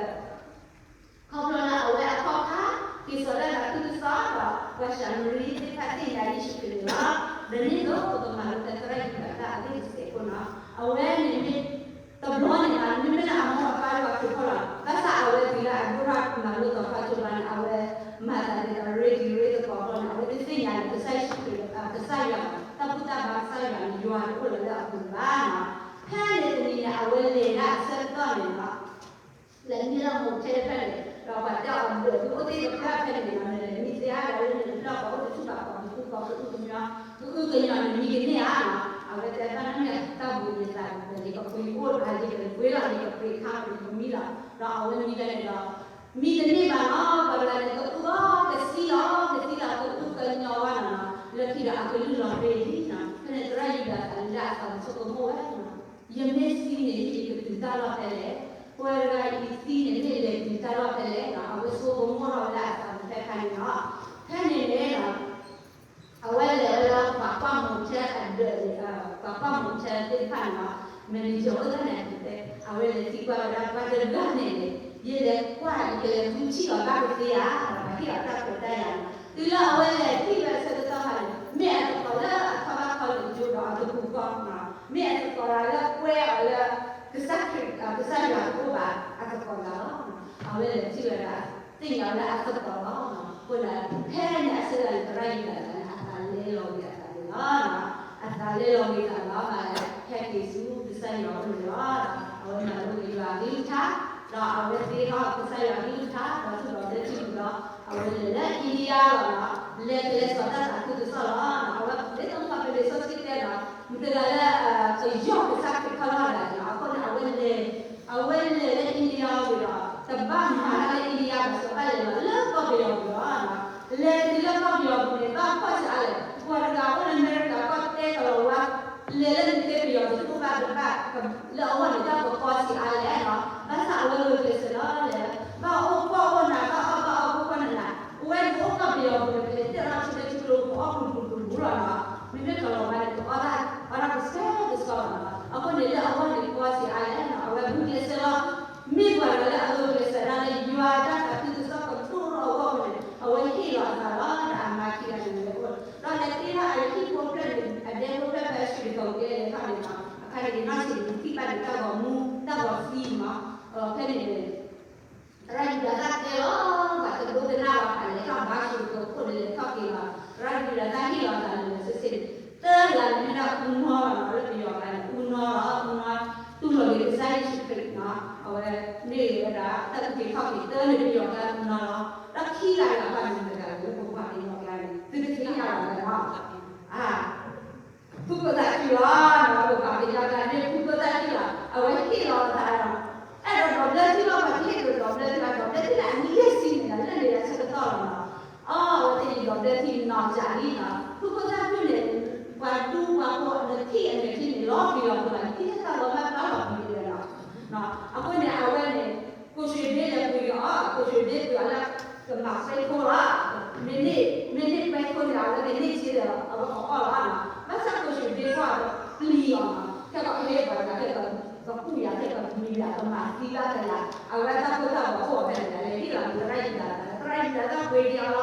ခီဖျိလၢအဝဲအခီၣ်ခါ က့ၤစိာ်တၢ်သးခုကစီၣ်ဒီး ပှၤၡၤမရံသ့ၣ်တဖၣ်သ့ၣ်ညါယ့ၣ်ၡူးခရံာ်န့ၣ်လီၤ. ဒ်န့ၣ်အသိး ပကမၤလိဖဲသရၣ်ယူဒၤသၣ်အဂ့ၢ်တစဲးဖိန့ၣ်လီၤ. အဝဲန့ၣ်မ့ၢ် တဘျီန့ၣ် မ့မ့ၢ်လၢအမိၢ်အပၢ်ဒိၣ်အခိၣ်လီၤ. ဘၣ်ဆၣ်အဝဲတုၤလၢအဒိၣ်ထီၣ်မၤလိသီခါကၠိဘၣ်န့ၣ် အဝဲမၤသးဒ်သိးရ့တံၤရ့သကိးအဂီၢ်န့ၣ် အဝဲသ့ၣ်သ့ၣ်ညါလၢကစၢ်ယ့ၣ်ၡူးခရံာ် ကစၢ်ယွၤ တၢ်ဘူၣ်တၢ်ဘါကစၢ်ယွၤန့ၣ် ယွၤတအိၣ်လၢၤလၢအပူၤဘၣ်န့ၣ်လီၤ. ဖဲန့ၣ်တနံၤန့ၣ် အဝဲလဲၤဒၣ်အဆၢကတီၢ်န့ၣ်လီၤ. လဲၤနုာ်လီၤမိၢ်ထဲဖဲန့ၣ် ဒီးပှၤတဲအီၤဘျၢၣ်ဒုးအိၣ်သ့ၣ်တဖၣ်ဖဲန့ၣ်လီၤ. နလဲၤနုာ်သ့ၣ်ဧါဒီးလၢနုာ်ဖျၢၣ်ပှၤအိၣ်တဆူၣ်ဘၣ်ပှၤတဆူၣ်ကီး ကအုကညီ ကအုကညီန့ၣ်မံကန့ၢ်ဧါ. အဝဲတဲဖဲန့ၣ် တၢ်ဘူၣ်ယသးဒီး ယကပှ့ၤအိၣ်ဒီး ယကပှ့ၤလီၤ ယကပှ့ၤခါဒီးယကမံလီၤ. ဒီးအဝဲမံဖဲန့ၣ်ဒီး မံတန့ၢ်ဘၣ်လီၤ. ပှၤတဂၤန့ၣ် ကအုအီၤ ကသံလီၤ ကသံလီၤ ကအုကညီဝဲန့ၣ်လီၤ. လၢခံဒီးအကလုၢ်လီၤရ့လံန့ၣ်လီၤ. ဖဲန့ၣ်သရၣ်ယူဒၤသၣ်လၢအသးကဆိကမိၣ်ဝဲန့ၣ်လီၤ. ယမ့ၢ်သံန့ၣ် ယကတုၤတၢ်လီၢ်ဖဲလဲၣ်. ပှၤတဂၤအံၤသံန့ၣ် မ့ၢ်လဲၤတုၤတၢ်လီၢ်ဖဲလဲၣ်န့ၣ်လီၤ. အဝဲဆိကမိၣ်ထီၣ်ဝဲလၢအသးပူၤဖဲခါန့ၣ်လီၤ. ဖဲန့ၣ်န့ၣ် အဝဲလဲၤဝဲလၢပှၤကွၢ်မိၢ်ထဲအဒၢးန့ၣ် ပှၤကွၢ်မိၢ်ထဲသ့ၣ်တဖၣ်န့ၣ်လီၤ. မ့ၢ်န့ၣ်ယအိၣ်တၢ်န့ၣ်အပူၤတဲ အဝဲလဲၤသံကွၢ်ဝဲဒၣ်ပှၤတဂၤန့ၣ်န့ၣ် ယလဲၤကွၢ် ယကလဲၤဃုထံၣ်အီၤဘၣ်ကသ့ဧါ. ပှၤဟ့ၣ်အီၤတၢ်ခွဲးတၢ်ယာ်န့ၣ် တုၤလၢအဝဲလဲၤထံၣ်ဝဲအဆၢကတီၢ်ခါန့ၣ် မ့ၢ်အသကိးလၢအထီဘၣ်ခီလၢကၠိဒီးအတပူၤဃီ မ့ၢ်အသကိးလၢကွဲအီၤလၢ ကစၢ်ခရံာ် ကစၢ်ယွၤတအိၣ်ဘၣ်အသကိးတဂၤလီၤ. အဝဲလဲၤထံၣ်ဝဲဒၣ် သ့ၣ်ညါဝဲဒၣ်အသကိးလီၤ. အဃိန့ၣ် ဖဲန့ၣ်အဆၢကတီၢ်န့ၣ် သရၣ်ယူဒၤသၣ်န့ၣ် အသးလဲလီၤဝံၤအသးန့ၣ်လီၤ. အသးလဲလီၤဝံၤအသးလီၤ ဘၣ်ဟဲက့ၤဆူကစၢ်ယွၤအအိၣ်န့ၣ်လီၤ. အဝဲမၤလိက့ၤယွၤအကလုၢ်ကထါ ဒီးအဝဲသ့ၣ်ထီၣ်ကစၢ်ယွၤအကလုၢ်ကထါ ဒီးထူၣ်ဒီးဒၢထံၣ်ဒီး အဝဲလဲၤလၢ India လီၤ. လဲၤကလဲၤစိာ်တၢ်သးခုကစီၣ်လီၤ. အဝဲသ့ၣ်တဖၣ်ပလံာ်စီဆှံတဲဒီး မတၤတဂၤလၢ ကယီၢ်ကစၢ်ခရံာ်ခီၣ်လီၢ်ဒၣ်န့ၣ်လီၤ. အဃိန့ၣ်အဝဲလဲၤ အဝဲလဲၤလၢ India ဝံၤဒီး တဘၣ်မၤတၢ်လၢ India ဘၣ် စီၤဘၣ်လဲၤလီၤလၢကီၢ်ပယီၤပူၤလီၤ. လဲၤတုၤလၢကီၢ်ပယီၤပူၤန့ၣ် ဘၣ်ကွၢ်ဆံးအါလဲၣ် ပှၤတဂၤအိၣ်လၢအမဲရကၤကီၢ်တဲကလီၤဝါ လဲၤလၢနတဲပယီၤပူၤတအိၣ်ဘၣ်တဘၣ် လၢအဂီၢ်န့ၣ် တၢ်ကပီၤဆံးအါလဲၣ်လီၤ. ဘၣ်ဆၣ်အဝဲဂုာ်ကျဲးစၢးလီၤလဲၤ ဘၣ်အိၣ်ဖှီၣ်အိၣ်နၤ ဘၣ်အီၣ်ဘၣ်အီဖိခွါနၤနၤ ပဝဲန့ၣ်အိၣ်ကီၢ်ပယီၤပူၤန့ၣ် ပလဲၤတဲာ်ထီၣ်ထံလၢထံကျိပအီၣ်ပူၤပူၤပူၤလီၤနီၤ. မ့မ့ၢ်ကလီၤဝါန့ၣ် ပအီၣ်တၢ်အီၣ်တၢ်ကဆှဲကဆှီလီၤနီၤ. အဃိန့ၣ်လၢအဂီၢ်န့ၣ် ကပီၤဆံးအါလဲၣ်နီၤ အဝဲဂုာ်ကျဲးစၢးလီၤ. မ့ၢ်ပှၤတဂၤလၢအဂုာ်ကျဲးစၢးဒၣ်လၢယွၤတၢ်သးခုကစီၣ်ကဒိၣ်ထီၣ်အဂီၢ်အဃိန့ၣ် အဝဲဟ့ၣ်လီၤအသးလီၤ ဒီးအမၤခံဂၤန့ၣ်ဝဲအိၣ် ဒီးလဲၤတ့ထီၣ်အဟံၣ်ဖိဖျဲၣ်န့ၣ် အဒဲဖိဖျဲၣ်ဖဲ Sri Lanka လဲၤထီၣ်န့ၣ်နီၤ အခါန့ၣ် နီၢ်ဆံးန့ၣ် ထံၣ်ဘၣ်န့ၣ် တၢ်ဂီၤမူ တၢ်ဂီၤသံနီၤ ဖဲန့ၣ်န့ၣ် သရၣ်ယူဒၤသၣ်တဲလီၤ ပှၤတဒိကနၣ်ဘၣ် ပှၤလဲၤထီၣ်ဘါဆိကၠိခိၣ်န့ၣ် လဲၤထီၣ်က့ၤလီၤ သရၣ်ယူဒၤသၣ်ဟ့ၣ်လီၤသးလၢာ်ဆ့ဆ့န့ၣ် တဂၤန့ၣ်မ့ၢ်ဒၣ်အူနီၢ်လီၤနီၤ လၢပယီၤကျါန့ၣ် အူနီၢ်လီၤ အူနီၢ် တူၢ်လိာ်က့ၤကစၢ်ယ့ၣ်ၡူးခရံာ်နီၤ အဝဲန့ၣ်ဝဲဒၣ် တၢ်အုၣ်က့ၤခီၣ်က့ၤတၢ်လၢပယီၤကျါအူနီၢ်လီၤ ဒီးခံဂၤန့ၣ် ပှၤမနုၤတဂၤလဲၣ်လၢပပှၤကညီကျါန့ၣ် သုတသ့ၣ်ညါလီၤနီၤ အ ဖုကိၣ်သၣ်ခံလီၤနီၤ ပပှၤကညီကျါန့ၣ် ဖုကိၣ်သၣ်ခံလီၤ အဝဲဟ့ၣ်လီၤအသးဒီး အဲၣ်ဒိးဒီးဘျၢထံလီၤ ပှၤတဟ့ၣ်ဒိးဒီးဘျၢထံလီၤ ဒီးဘျၢထံလၢအနံၣ်ယဲၢ်ဆံန့ၣ်ဒီး လၢန့ၣ်အဆၢကတီၢ်လီၤနီၤ အဝဲသ့ၣ်န့ၣ်ဒီးဘျၢထံနီၤကၠးလံနီၤ ဖုကိၣ်သၣ်ခံန့ၣ် ပှၤဒူပှၤဖိအနထံၣ်အမဲာ်ထံန့ၣ် လီၤပယီၤပူၤလီၤ နထံၣ်လၢတၢ်ဂီၤမးဘၣ်လီၤပူၤန့ၣ်ဒီးနီၤ အဃိန့ၣ် အဝဲန့ၣ် ကိၣ်ရွှ့ၣ်ဘ့လဲၤပှ့ၤအီၤ ကိၣ်ရွှ့ၣ်ဘ့ပှ့ၤအီၤလၢ ကမၤပဲခိၣ်လီၤ မ့ၢ်န့ၢ် မ့ၢ်န့ၢ်ပဲခိၣ်န့ၣ် အဝဲကန့ၢ်စ့ဒီး အဝဲကအီၣ်လီၤ ဘၣ်ဆၣ်ကိၣ်ရွှ့ၣ်ဘ့ကွၢ်ဒီးပျံၤအီၤနီၤ ခဲကီးဟ့ၣ်ပှၤတဂၤ ခဲကီးကကူၣ်ယၤ ခဲကီးကမံၤယၤ ကမၤသံဘၣ်တဂၤ အဝဲတၢ်ဖိတၢ်လံၤအိၣ်ဖဲန့ၣ် လဲၤဟ့ၣ်လီၤသရၣ်ယူဒၤသၣ် သရၣ်ယူဒၤသၣ်ပှ့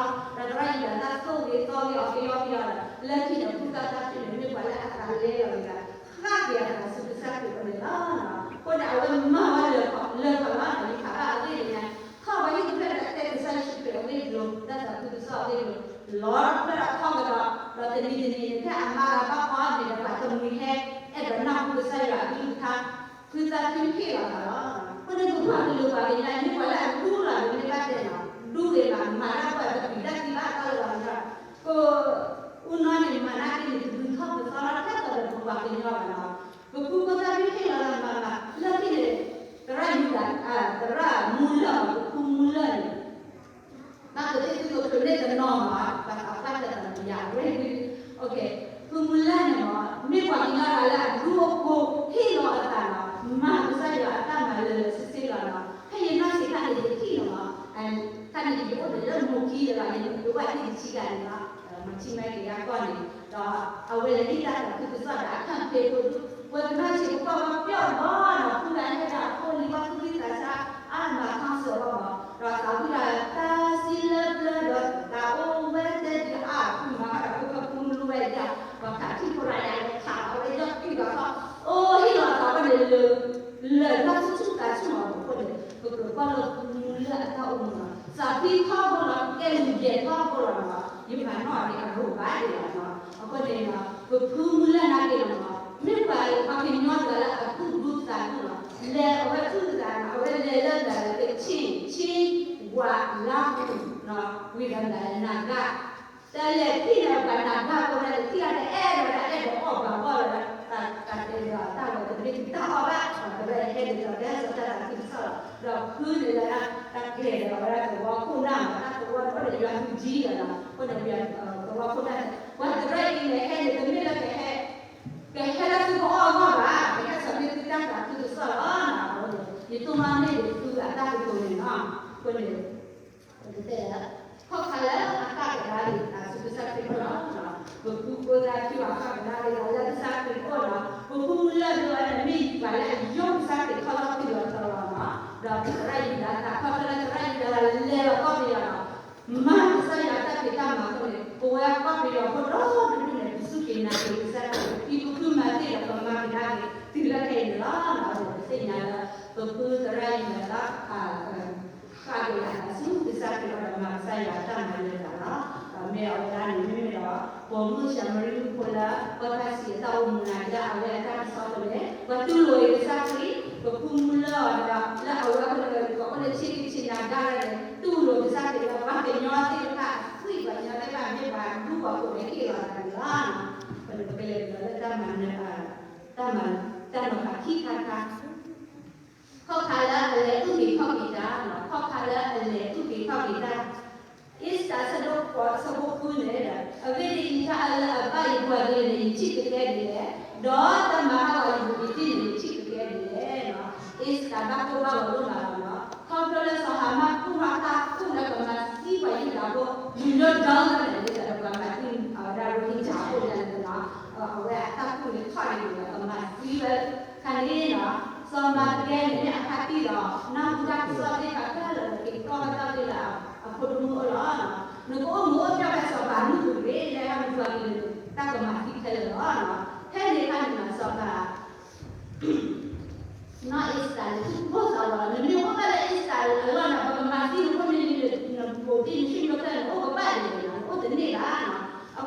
ၤက့ၤအီၤလီၤ ဒီးသရၣ်ယူဒၤသၣ်သိၣ်ဂ့ၤသီဂ့ၤအီၤကယီကယီဒီး လၢခံန့ၣ် ဖုကိၣ်သၣ်ခံန့ၣ် မ့ၢ်ပှၤလၢအသးလဲလီၤက့ၤသး ဃၣ်က့ၤအသးဆူကစၢ်ခရံာ်အအိၣ်န့ၣ်လီၤ. အဃိန့ၣ် အဝဲမၤဝဲလၢာ်လၢာ်လီၤ ယခးဘၣ်အဂ့ၢ်န့ၣ် ခီၣ်ဝဲဟံၣ်တဖျၢၣ်ဒီးတဲကစၢ်ယ့ၣ်ၡူးခရံာ်အဂ့ၢ်အကျိၤ တၢ်သးခုကစီၣ်အဂ့ၢ်အကျိၤ လီၤတဖျၢၣ်ဒီးထီၣ်ကဒီး ဒီးတနံၤတနံၤန့ၣ် ဖဲအမါဂၤဘၣ်ဖီၣ်န့ၣ်ဒီး ပှၤတမှံၤဟဲ အဲၣ်ဒိးနၢ်ဟူကစၢ်ယွၤအကလုၢ်ကထါ ဖုကိၣ်သၣ်ခံဟ့ၣ်လီၤသးလီၤ. အဃိန့ၣ် ပပှၤကလုာ်ပှၤကညီ မ့ၢ်ပှၤလၢအဒူလီၤန့ၣ် မ့ၢ်ဘၣ်တဲနီၤ ဒူဂ့ၤဘၣ် မၤတၢ်ပှၤတပျံၤတၢ်သံဘၣ်တၢ်လၢပှၤကညီ, ပအိၣ်နီၢ်န့ၣ် မၤနာ်က့န့ၣ် တဒုးထီၣ်ပသီလီၤ ထဲသိးဒီးပပှၤကညီဘၣ်နီၤ, ပဖုဖိသၣ်ဖုဟ့ၣ်လီၤလၢမၤမၤ လၢခံန့ၣ် သရၣ်ယူဒၤ သရၣ်မူလၢၢ် ပဖုမူလၢၢ်န့ၣ် ဘၣ်ကသ့ၣ်သုကချုးန့ၢ်တနီၤမး ပသးပှၢ်တၢ်သးမယၤဝဲ, ဖုမူလၢၢ်န့ၣ်မး မ့ၢ်ပှၤကညီတဂၤလၢအဒူအဖိဟ့ၣ်လီၤအသးနီၤ, မၤကစၢ်ယွၤအတၢ်မၤလၢာ်လၢာ်ဆ့ဆ့လီၤနီၤ, ဖဲယနီၢ်ဆံးခါန့ၣ် ယထံၣ်လီၤမး, ခါန့ၣ် ယအိၣ်ဒီးလၢမိၢ်ခံတဂၤ ယဝဲၢ်သ့ၣ်တဆံဂၤန့ၣ်နီၤ, မၤထံမဲက့ၤယါကီၢ်န့ၣ်, ဒီးအဝဲလဲၤဟ့ၣ်တၢ်သးခုကစီၣ်ဒီးအခၣ်ဖ့ဖိဒူ ဝဲကနီၣ်ဆံးကပီၤဝဲပျီၢ်ဘီနီၤ, ဖုဂၤဟဲဒီးအဖိလံၤဘၣ်သူၣ်ကံၢ်သးဆါ အါမးခီစၢၤဘီဘီ, ဒီးသးဝံၣ်ဒီးတၢ်စံးလၢပျၢၤဒီးသးအိၣ်ဝဲတဲဒုးအါဖုမၤဃၣ်ဒီး ဖုခီဖုလူဝဲဒၣ် ပှၤခးထံၣ်ဖိရၤယါဝဲခးအဝဲယီၢ်ကံၢ်ဘၣ်ဃီ, အိၣ်ဟ့ၣ်လီၤသးဝဲန့ၣ်လၢ လၢတၢ်ဆူၣ်ဆူၣ်သးဆူၣ်မးအဃိန့ၣ် ပကြၢးကွၢ်လၢဖုမူလၢၢ်အတၢ်အိၣ်မူနီၤ, သးသံထီဘိလီၤ ကဲလူၤယဲၢ်ထီဘိလီၤနီၤ, ယမၤနီၣ်အီၤန့ၣ်အရိးဘၣ်ဒံးလီၤနီၤ, အဃိန့ၣ် ပဖုမူလၢၢ်နာ်က့ၤလီၤနီၤ, မ့ၢ်ပှၤပှၤကညီတဂၤလၢအသူၣ်ဒူသးဒူလီၤ, လဲၤအဝဲသူၣ်သးန့ၣ် အဝဲလဲၤလၢတၢ်လၢကခ့ၣ် ခ့ၣ် ဝး လါပူၤနီၤ, ဝံၤဒီးတၢ်လၢနၤဂၤ တၢ်လဲၤထံၣ်န့ၣ်ပှၤနၤဂၤအဃိန့ၣ် တထံၣ်အတအဲၣ်ဒိးတၢ်အဲၣ်ဒိးအီၣ်ဘၣ်ဘီလီၤ, တၢ်တဲဒီးတၢ်ဝဲတမ့ၢ်တၢ်အီၣ်ဘၣ်, တဝဲဟဲဒ်သိးကဲစီၤတၢ်သးခုကစီၣ်လီၤ, ဒီးဖုန့ၣ်လၢတၢ်ကဲဒီးအဝဲဒၣ် သဝီခိၣ်နၢ်မး တၢ်သဝီန့ၣ်အိၣ်ဒီးယွၤမုၢ်ကၠံလီၤနီၤ, အဃိန့ၣ် သဝီခိၣ်နၢ်န့ၣ် ပှၤတရၢအံၤလဲၤဟဲန့ၣ် တမ့ၢ်လၢကဟဲ ကဟဲလၢသုကအီၣ်အဂီၢ်ဘၣ်, ကဟဲဆၢမ့ၢ်သုတၢ်သးခုကစီၣ်လီၤနီၤ, အဃိန့ၣ် ယတိၢ်မၤမ့ၢ်ဒ်သုအတၢ်ကတိၤန့ၣ်နီၤ, အဃိန့ၣ် ပကတဲလၢ ခီၣ်ခါလၢအဃၣ်ကဒါက့ၤ တၢ်ဆူကစၢ်ခရံာ်အအိၣ်လီၤ, ပဖုဖိသၣ်ဖုအဃၣ်ကဒါက့ၤလၢကစၢ်ခရံာ်အအိၣ်လီၤ, ပဖုမူလၢၢ်ဒိၣ်ဝဲန့ၣ် မ့ၢ်ယွၤလၢအယီၢ်ကစၢ်ခရံာ်ခီလီၤခရံာ်လီၤတီၤလီၤနီၤ, ဒီးသရၣ်ယူဒၤ တၢ်ခီဖျိလၢသရၣ်ယူဒၤလဲၤလီၤကီၢ်ပယီၤနီၤ, မၤကစၢ်ယွၤတၢ်ဖံးတၢ်မၤအဃိန့ၣ် ပဝဲကီၢ်ပယီၤဖိဒီဒူၣ်န့ၣ် ပစူၢ်က့ၤနာ်က့ၤကစၢ်ခရံာ် ပဖံပဖုမၤသ့ၣ်ဒီးပမၤကဒါက့ၤတုၤလၢခဲအံၤန့ၣ်လီၤ, ပသ့ၣ်ညါလၢ ပဖုသရၣ်ယူဒၤ ဃၣ်ကဒါက့ၤအသးဆူကစၢ်ခရံာ်အအိၣ်ဒီးမၤကစၢ်ယွၤအတၢ်မၤလၢာ်လီၤ, ဒီးမ့ၢ်အဝဲဒၣ်န့ၣ် မ့မ့ၢ်ဒီး ပိာ်မုၣ်ၡၤမရံမုၣ်ဖိလၢ ပှၤဖၤရံၤအတၢ်အိၣ်မူနၤ လၢအဝဲအတၢ်ကစီၣ်အဃိန့ၣ် ပှၤတူၢ်လိာ်အံၤကစၢ်ခရံာ် ပဖုမူလၢၢ်အီၤဒီး လၢအဝဲအဃိန့ၣ် ပှၤအိၣ်လၢဆ့က့ဆ့နၤဒၣ်လဲာ်န့ၣ် တူၢ်လိာ်ကစၢ်ခရံာ်လၢပှၤကညီသ့ၣ်တဖၣ် အသွံၣ်ပှၤကညီသ့ၣ်တဖၣ် မ့ၢ်ပှၤဒူပှၤကိးန့ၣ်ဟ့ၣ်လီၤသးန့ၣ်လီၤ, ပကလဲၤကဒီးလၢတၢ်မၤနၢၤ တၢ်မၤ တၢ်မၤဖးခံခါခါ ခီၣ်ခါလၢအလဲၤအုၣ်က့ၤခီၣ်က့ၤတၢ်, ခီၣ်ခါလၢအလဲၤအုၣ်က့ၤခီၣ်က့ၤတၢ်, အ့စတၢ်ဆၢဒိၣ်ဃိးဆၢဖိဃုန့ၣ်, အဂ့ၢ်ဒ်အံၤတၢ်အၢလၢအဘၣ်ယပှၤကလုာ်န့ၣ် ယထံၣ်ကကဲဒ်လဲၣ်, ဒီးတၢ်မၤဟးဂီၤယဘူးကတံၢ်န့ၣ် ယထံၣ်ကကဲဒ်လဲၣ်. အ့စတၢ်ဘၣ်ကိၢ်ဘၣ်ဂီၤဒိၣ်မးလီၤနီၤ, ခီဖျိလၢစီၤဟၤမၣ်ကူၣ်ထီၣ်တၢ်ကူၣ်လၢကမၤသံပှၤယူဒၤဖိ မုၢ်ယိၤဒၢၣ်န့ၣ် ဒ်သိးဒီးပှၤမၤသံအဝဲဒၣ်ရိဟ့ၣ်ကၠၤအဃိန့ၣ်လီၤ. အဝဲအတၢ်ကူၣ်န့ၣ်ထီၣ်န့ၣ်ဒီး ကမၤသံဝဲခါန့ၣ်လီၤ. စီၤမၤကဲန့ၣ်မ့ၢ်အဖါတံၢ်ဒီး နၢ်ဟူတၢ်ကစီၣ်သ့ၣ်တဖၣ်ခဲလၢာ်ဒီး က့ၤတီၢ်ဝဲတၢ်သ့လၢအဖိဒိၣ်မုၣ်အအိၣ်လီၤ. နကအိၣ်မူအိၣ်ပျဲၢ်ဖဲစီၤပၤမုၢ်ပူၤတဂ့ၤ, လၢဟဲမုၢ်ပှၤကလုာ် တၢ်ကမၤသံခဲလၢာ်လီၤ. ဖဲန့ၣ်အခါန့ၣ်ဒီး စီၤပၤ နီၢ်အ့စတၢ်န့ၣ် သူၣ်ကိၢ်သးဂီၤလီၤ. နမ့ၢ်အိၣ်ဘၣ်လၢအ့စတၢ်အလီၢ်န့ၣ် ပကမၤသံနဖိန့ၣ်လံလၢနဘူးကတံၢ် နဆ့ၣ်နီၤခဲလၢာ်န့ၣ် အိၣ်ကဘၣ်ဒ်လဲၣ်န့ၣ် နအိၣ်တန့ၢ်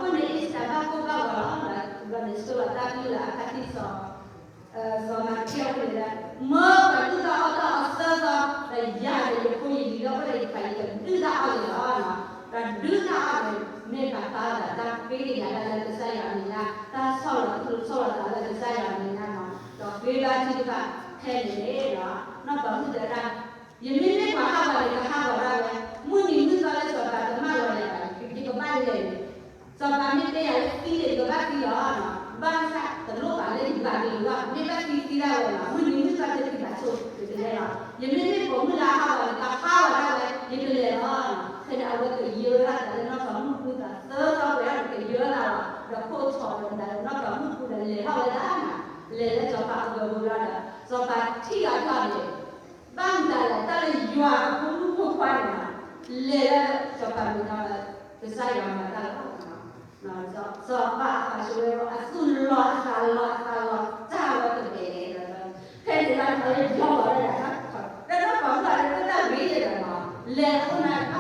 ဘၣ်နီၤ. အဃိန့ၣ် အ့စတၢ်ဘၣ်ကိၢ်ဘၣ်ဂီၤလီၤ. ဘျီန့ၣ် ဆှၢလီၤတၢ်ကလုၢ်လၢအဖါတံၢ်စီၤ စီၤမၤကဲအဃိန့ၣ်ဒီး မၢပှၤဒုၣ်တၢ်အီၣ်တၢ်အီသၢသီ ဒီးယၤဒီးယဖိယလံၤဒီး အိၣ်ဒီးယပၢ်ယသး ဒုၣ်တၢ်အီၣ်န့ၣ်လီၤ. ဒီးဒုၣ်တၢ်အီၣ်န့ၣ် မ့ၢ်ပှၤဖးဒၣ်တၢ်ဃ့ကညးတၢ်လၢကစၢ်ယွၤအမဲာ်ညါ, တၢ်ဆီၣ်လီၤသူၣ်ဆီၣ်လီၤသးလၢကစၢ်ယွၤအမဲာ်ညါလီၤ. ဒီးဃ့ဘါထုကဖၣ်ဖဲန့ၣ်န့ၣ်ဒီး နီၢ်ပၤမုၣ်တဲဒၣ် ယမ့မ့ၢ်ပှၤဟးဂီၤန့ၣ် ကဟးဂီၤဒၣ်ဝဲ, မုၢ်နံၤမုၢ်သီလၢစီၤပၤတမၢလီၤယၤဘၣ် ယကဘၣ်လဲၤန့ၣ်, စီၤပၤမ့ၢ်တဲယၤလၢသံန့ၣ် ယကဘၣ်သံလီၤ. ဘၣ်ဆၣ်တလိၣ်ဘၣ်လၢယဘၣ်က့ၤလီၤ, မ့ၢ်ဘၣ်သံသံဒၣ်ဝဲလီၤ. မုၢ်နံၤမုၢ်သီတသံဘၣ်ဆိ ယကလဲၤလီၤ. ယမ့မ့ၢ်ပိာ်မုၣ်လၢအဟးဂီၤန့ၣ် ကဟးဂီၤဒၣ်ဝဲ ယကလဲၤလီၤ. ဖဲန့ၣ် အဝဲကယၢလီၤသးလၢနီၢ်ပၤမုၣ်ပူၤသး သၢသီပှဲၤဒၣ်န့ၣ် ကယၢလီၤလီၤ. ဒီးခိၣ်ဆီဒီးမတၤလၢနီၢ်ပၤမုၣ်ပူၤဒီး လဲၤထီၣ်ဝဲဒၣ်န့ၣ်, လဲၤလၢစီၤပၤအဝဲၤပူၤလီၤဒီး စီၤပၤထံၣ်အီၤထီၣ်န့ၣ် ဘၣ်မတၤလဲၣ် တၢ်လၢယွၤအဖိမုၣ်ဖိခွါန့ၣ်လီၤ. လဲၤလၢစီၤပၤမဲာ်ညါ ကစၢ်ယွၤမၤတၢ်လီၤ. စီၤပၤအသးဆူဝဲ အသူၣ်လီၤအသးလီၤအသးလီၤ တၢ်ဝဲတဘ့ၣ်န့ၣ်ဒီး ဖဲန့ၣ်လၢတၢ်လၢယွၤလီၤလၢယၤ တၢ်နီၢ်ပၤမုၣ်လၢတၢ်ဂ့ၤယဲဒီး လဲၤအဃိန့ၣ်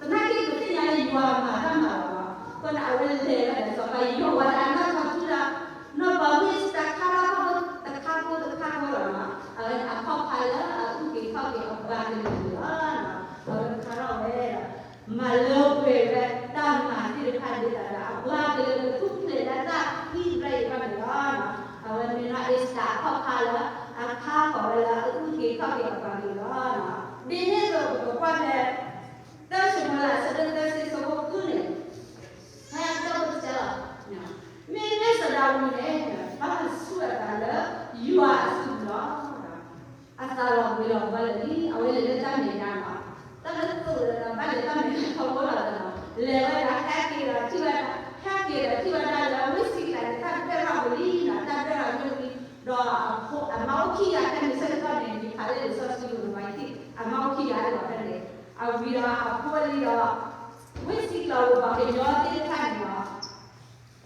သနာ်က့ပသ့ၣ်ညါလၢယွၤမၤတၢ်မၤလီၤ. အဃိန့ၣ် အဝဲလဲၤဝဲဒီးစီၤပၤယီၤဝဲဒၣ်အနီၢ်ထီၣ်ထူဒီး နီၢ်ပၤမုၣ်အ့စတၢ်ခါထီၣ်တခါဖိတခါဖိလီၤ. အဝဲန့ၣ်အခီၣ်ဖးလၢအအုၣ်က့ၤခီၣ်က့ၤအပှၤကလုာ်န့ၣ်လီၤ. အဝဲခါထီၣ်ဝဲဒီး သၢဆံ ဆၢဖိဃုန့ၣ်, ဖဲအကတၢၢ်ဖိတဆၢလီၤ, မ့မ့ၢ်စီၤဒၤဝံးန့ၣ် ဘၣ်ဆူၣ်အသးလၢယွၤအစုပူၤလီၤ. အသးလီၤဘှံးလီၤဘှါလၢာ်လံ, အဝဲလဲၤလၢတၢ်မဲာ်ညါလီၤ. တၢ်လၢသိးဒီးဘၣ်လဲၤတၢ်မဲာ်ညါထီဘိလီၤဒီး, လဲၤဝဲဒၣ်ဟဲက့ၤဒီးထံၣ်ဝဲဒၣ်, ဟဲက့ၤဒီးထံၣ်ဝဲဒၣ်လၢဝ့ၢ်စံးကလးန့ၣ် တၢ်ဒွဲၣ်ထီၣ်ဝံၤလံဒီး တၢ်ဒွဲၣ်ထီၣ်ဝံၤလံ, ဒီးအမါအိၣ်ခံဂၤဖဲန့ၣ်ဆၢကတီၢ်န့ၣ် ယဖးလၢလံာ်စီဆှံပူၤန့ၣ် ပှၤထံၣ်အမါအိၣ်ခံဂၤလီၤဖဲန့ၣ်, အဝံၤဒီးအဖိလံဒီး ဝ့ၢ်စံးကလးဝံၤ ပှၤကညီသ့ၣ်တဖၣ်န့ၣ်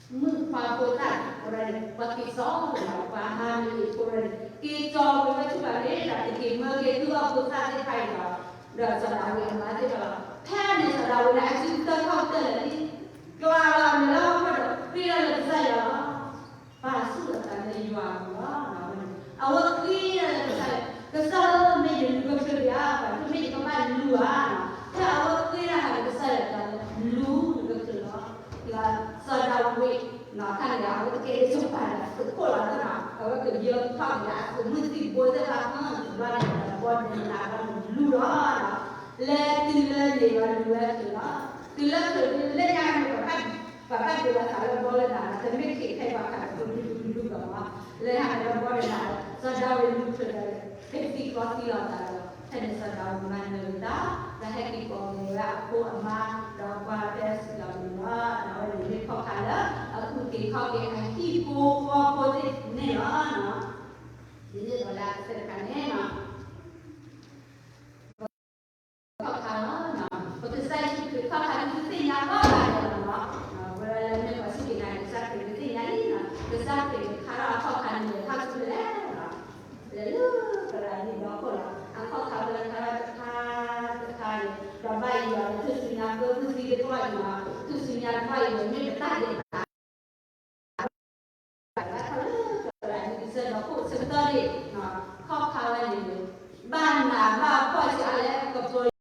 ဒီး မုၣ်ခွါဖိသၣ်ဖိန့ၣ် ပှၤက့ၤစိာ်ဝဲဒၣ် ပှၤဟးမ့ၢ်အ့ၣ်ဖိန့ၣ် က့ၤစိာ်ဝဲဆူဘၣ်န့ၣ်ဒီး ကက့ၤမၢက့ၤသူၣ်ဘၣ်ဖိသၣ်သ့ၣ်တဖၣ်အံၤဒီး, ဒီးစီၤဒၤဝံးအမါသ့ၣ်တဖၣ်လီၤ. ဖဲန့ၣ်စီၤဒၤဝံးန့ၣ် အစုကတၢၢ်ခီၣ်ကတၢၢ်လၢာ်လံ, ကျါလီၤအမဲာ်လၢဟီၣ်ခိၣ်ဒီး ဃ့ထီၣ်လၢကစၢ်ယွၤလီၤ. ပာ်ဆူၣ်အသးလၢယွၤအပူၤလီၤ. အဝဲဃ့ထီၣ်လၢကစၢ်ယွၤ, ကစၢ်ဧၢ မ့ၢ်ယလူၤကချုးယၤ, ပှၤတမ့ၢ်ယကဘၣ်လူၤဧါ. ဖဲအဝဲဃ့ထီၣ်လၢကစၢ်ယွၤအပူၤလၢလူၤကချုးလီၤ. စီၤဒၤဝံး ခါန့ၣ် အဝဲတကဲဒ်စီၤပၤဒီးသုးခိၣ်လီၤသ့ၣ်နီၤ, အဝဲကယၢထီၣ်က့ၤအသုးမုၢ်သံၣ်ဘိသ့ၣ်တဖၣ် တဘျီန့ၣ် ဘီဒဲးနးဘျီန့ၣ်လူၤလီၤ. လဲၤတုၤလၢန့ၣ်ဒီးလူၤဝဲချုးလီၤ. တုၤလၢချုးဒုးလၢညါန့ၣ် ပှၤဘၣ်ဒိးလီၤသးလၢဘီလၢနးလီၤ, တမ့ၢ်ထံၣ်ထဲပှၤခးတဒူဒူဒူဒူဘၣ်မး, လၢဟးန့ၣ်လၢဘီဒဲးနးလီၤ. စီၤဒၤဝံးလူၤချုးဒီး ကသံၣ်ကျီသံလီၤသးဒီး ဖဲန့ၣ်စီၤဒၤဝံးမၤနၢၤဝဲဒၣ်, ဒီးဟဲက့ၤကိးက့ၤဝဲအဖိအမါ ဒီးပှၤဖဲစံးလီၤန့ၣ်လီၤ. အဝဲန့ၣ်မ့ၢ်ခီၣ်ခါလၢ အကူၣ်က့ၤခီၣ်က့ၤအဟံၣ်ဖိဃီဖိသ့ၣ်န့ၣ်လီၤ. ဒ်န့ၣ်ဒီးလၢအကစၢ်တခါန့ၣ် ခီၣ်ခါလီၤ, ပကစၢ်ယ့ၣ်ၡူးခရံာ်ခီၣ်ခါလၢသုသ့ၣ်ညါဘၣ်ဘၣ်န့ၣ်လီၤ. ဝဲဒၣ်လၢမ့ၢ်ပှၤစူၢ်က့ၤနာ်က့ၤကစၢ်ခရံာ်သုသ့ၣ်ညါလံနီၤ, ကစၢ်ခရံာ်န့ၣ်ခါထီၣ်အခီၣ်ခါန့ၣ် လဲၤထီၣ်ဆူလဲၣ်လီၤ, လဲၤလၢကရၤနံဒီခိၣ်လီၤ. အခီၣ်ခါဝဲလၢခါထီၣ်တခါတခါန့ၣ် ဒီးဘၣ်ယွၤလၢထူၣ်စုညါပၢၢ်မုၢ်သံဒ်သိးအံၤလီၤ. ထူၣ်စုညါတဘၣ်အံၤန့ၣ် မ့ၢ်ပတၢ်ဒဲးဘး ဘၣ်ထီၣ်လၢကရၤနံကစၢၢ်ဒီခိၣ်ဆၢကတီၢ်န့ၣ် ခီၣ်ခါဝဲန့ၣ် ဘၣ်နးဘၣ်ဖှီၣ်ဆံးအါလဲၣ်ကပၢၤ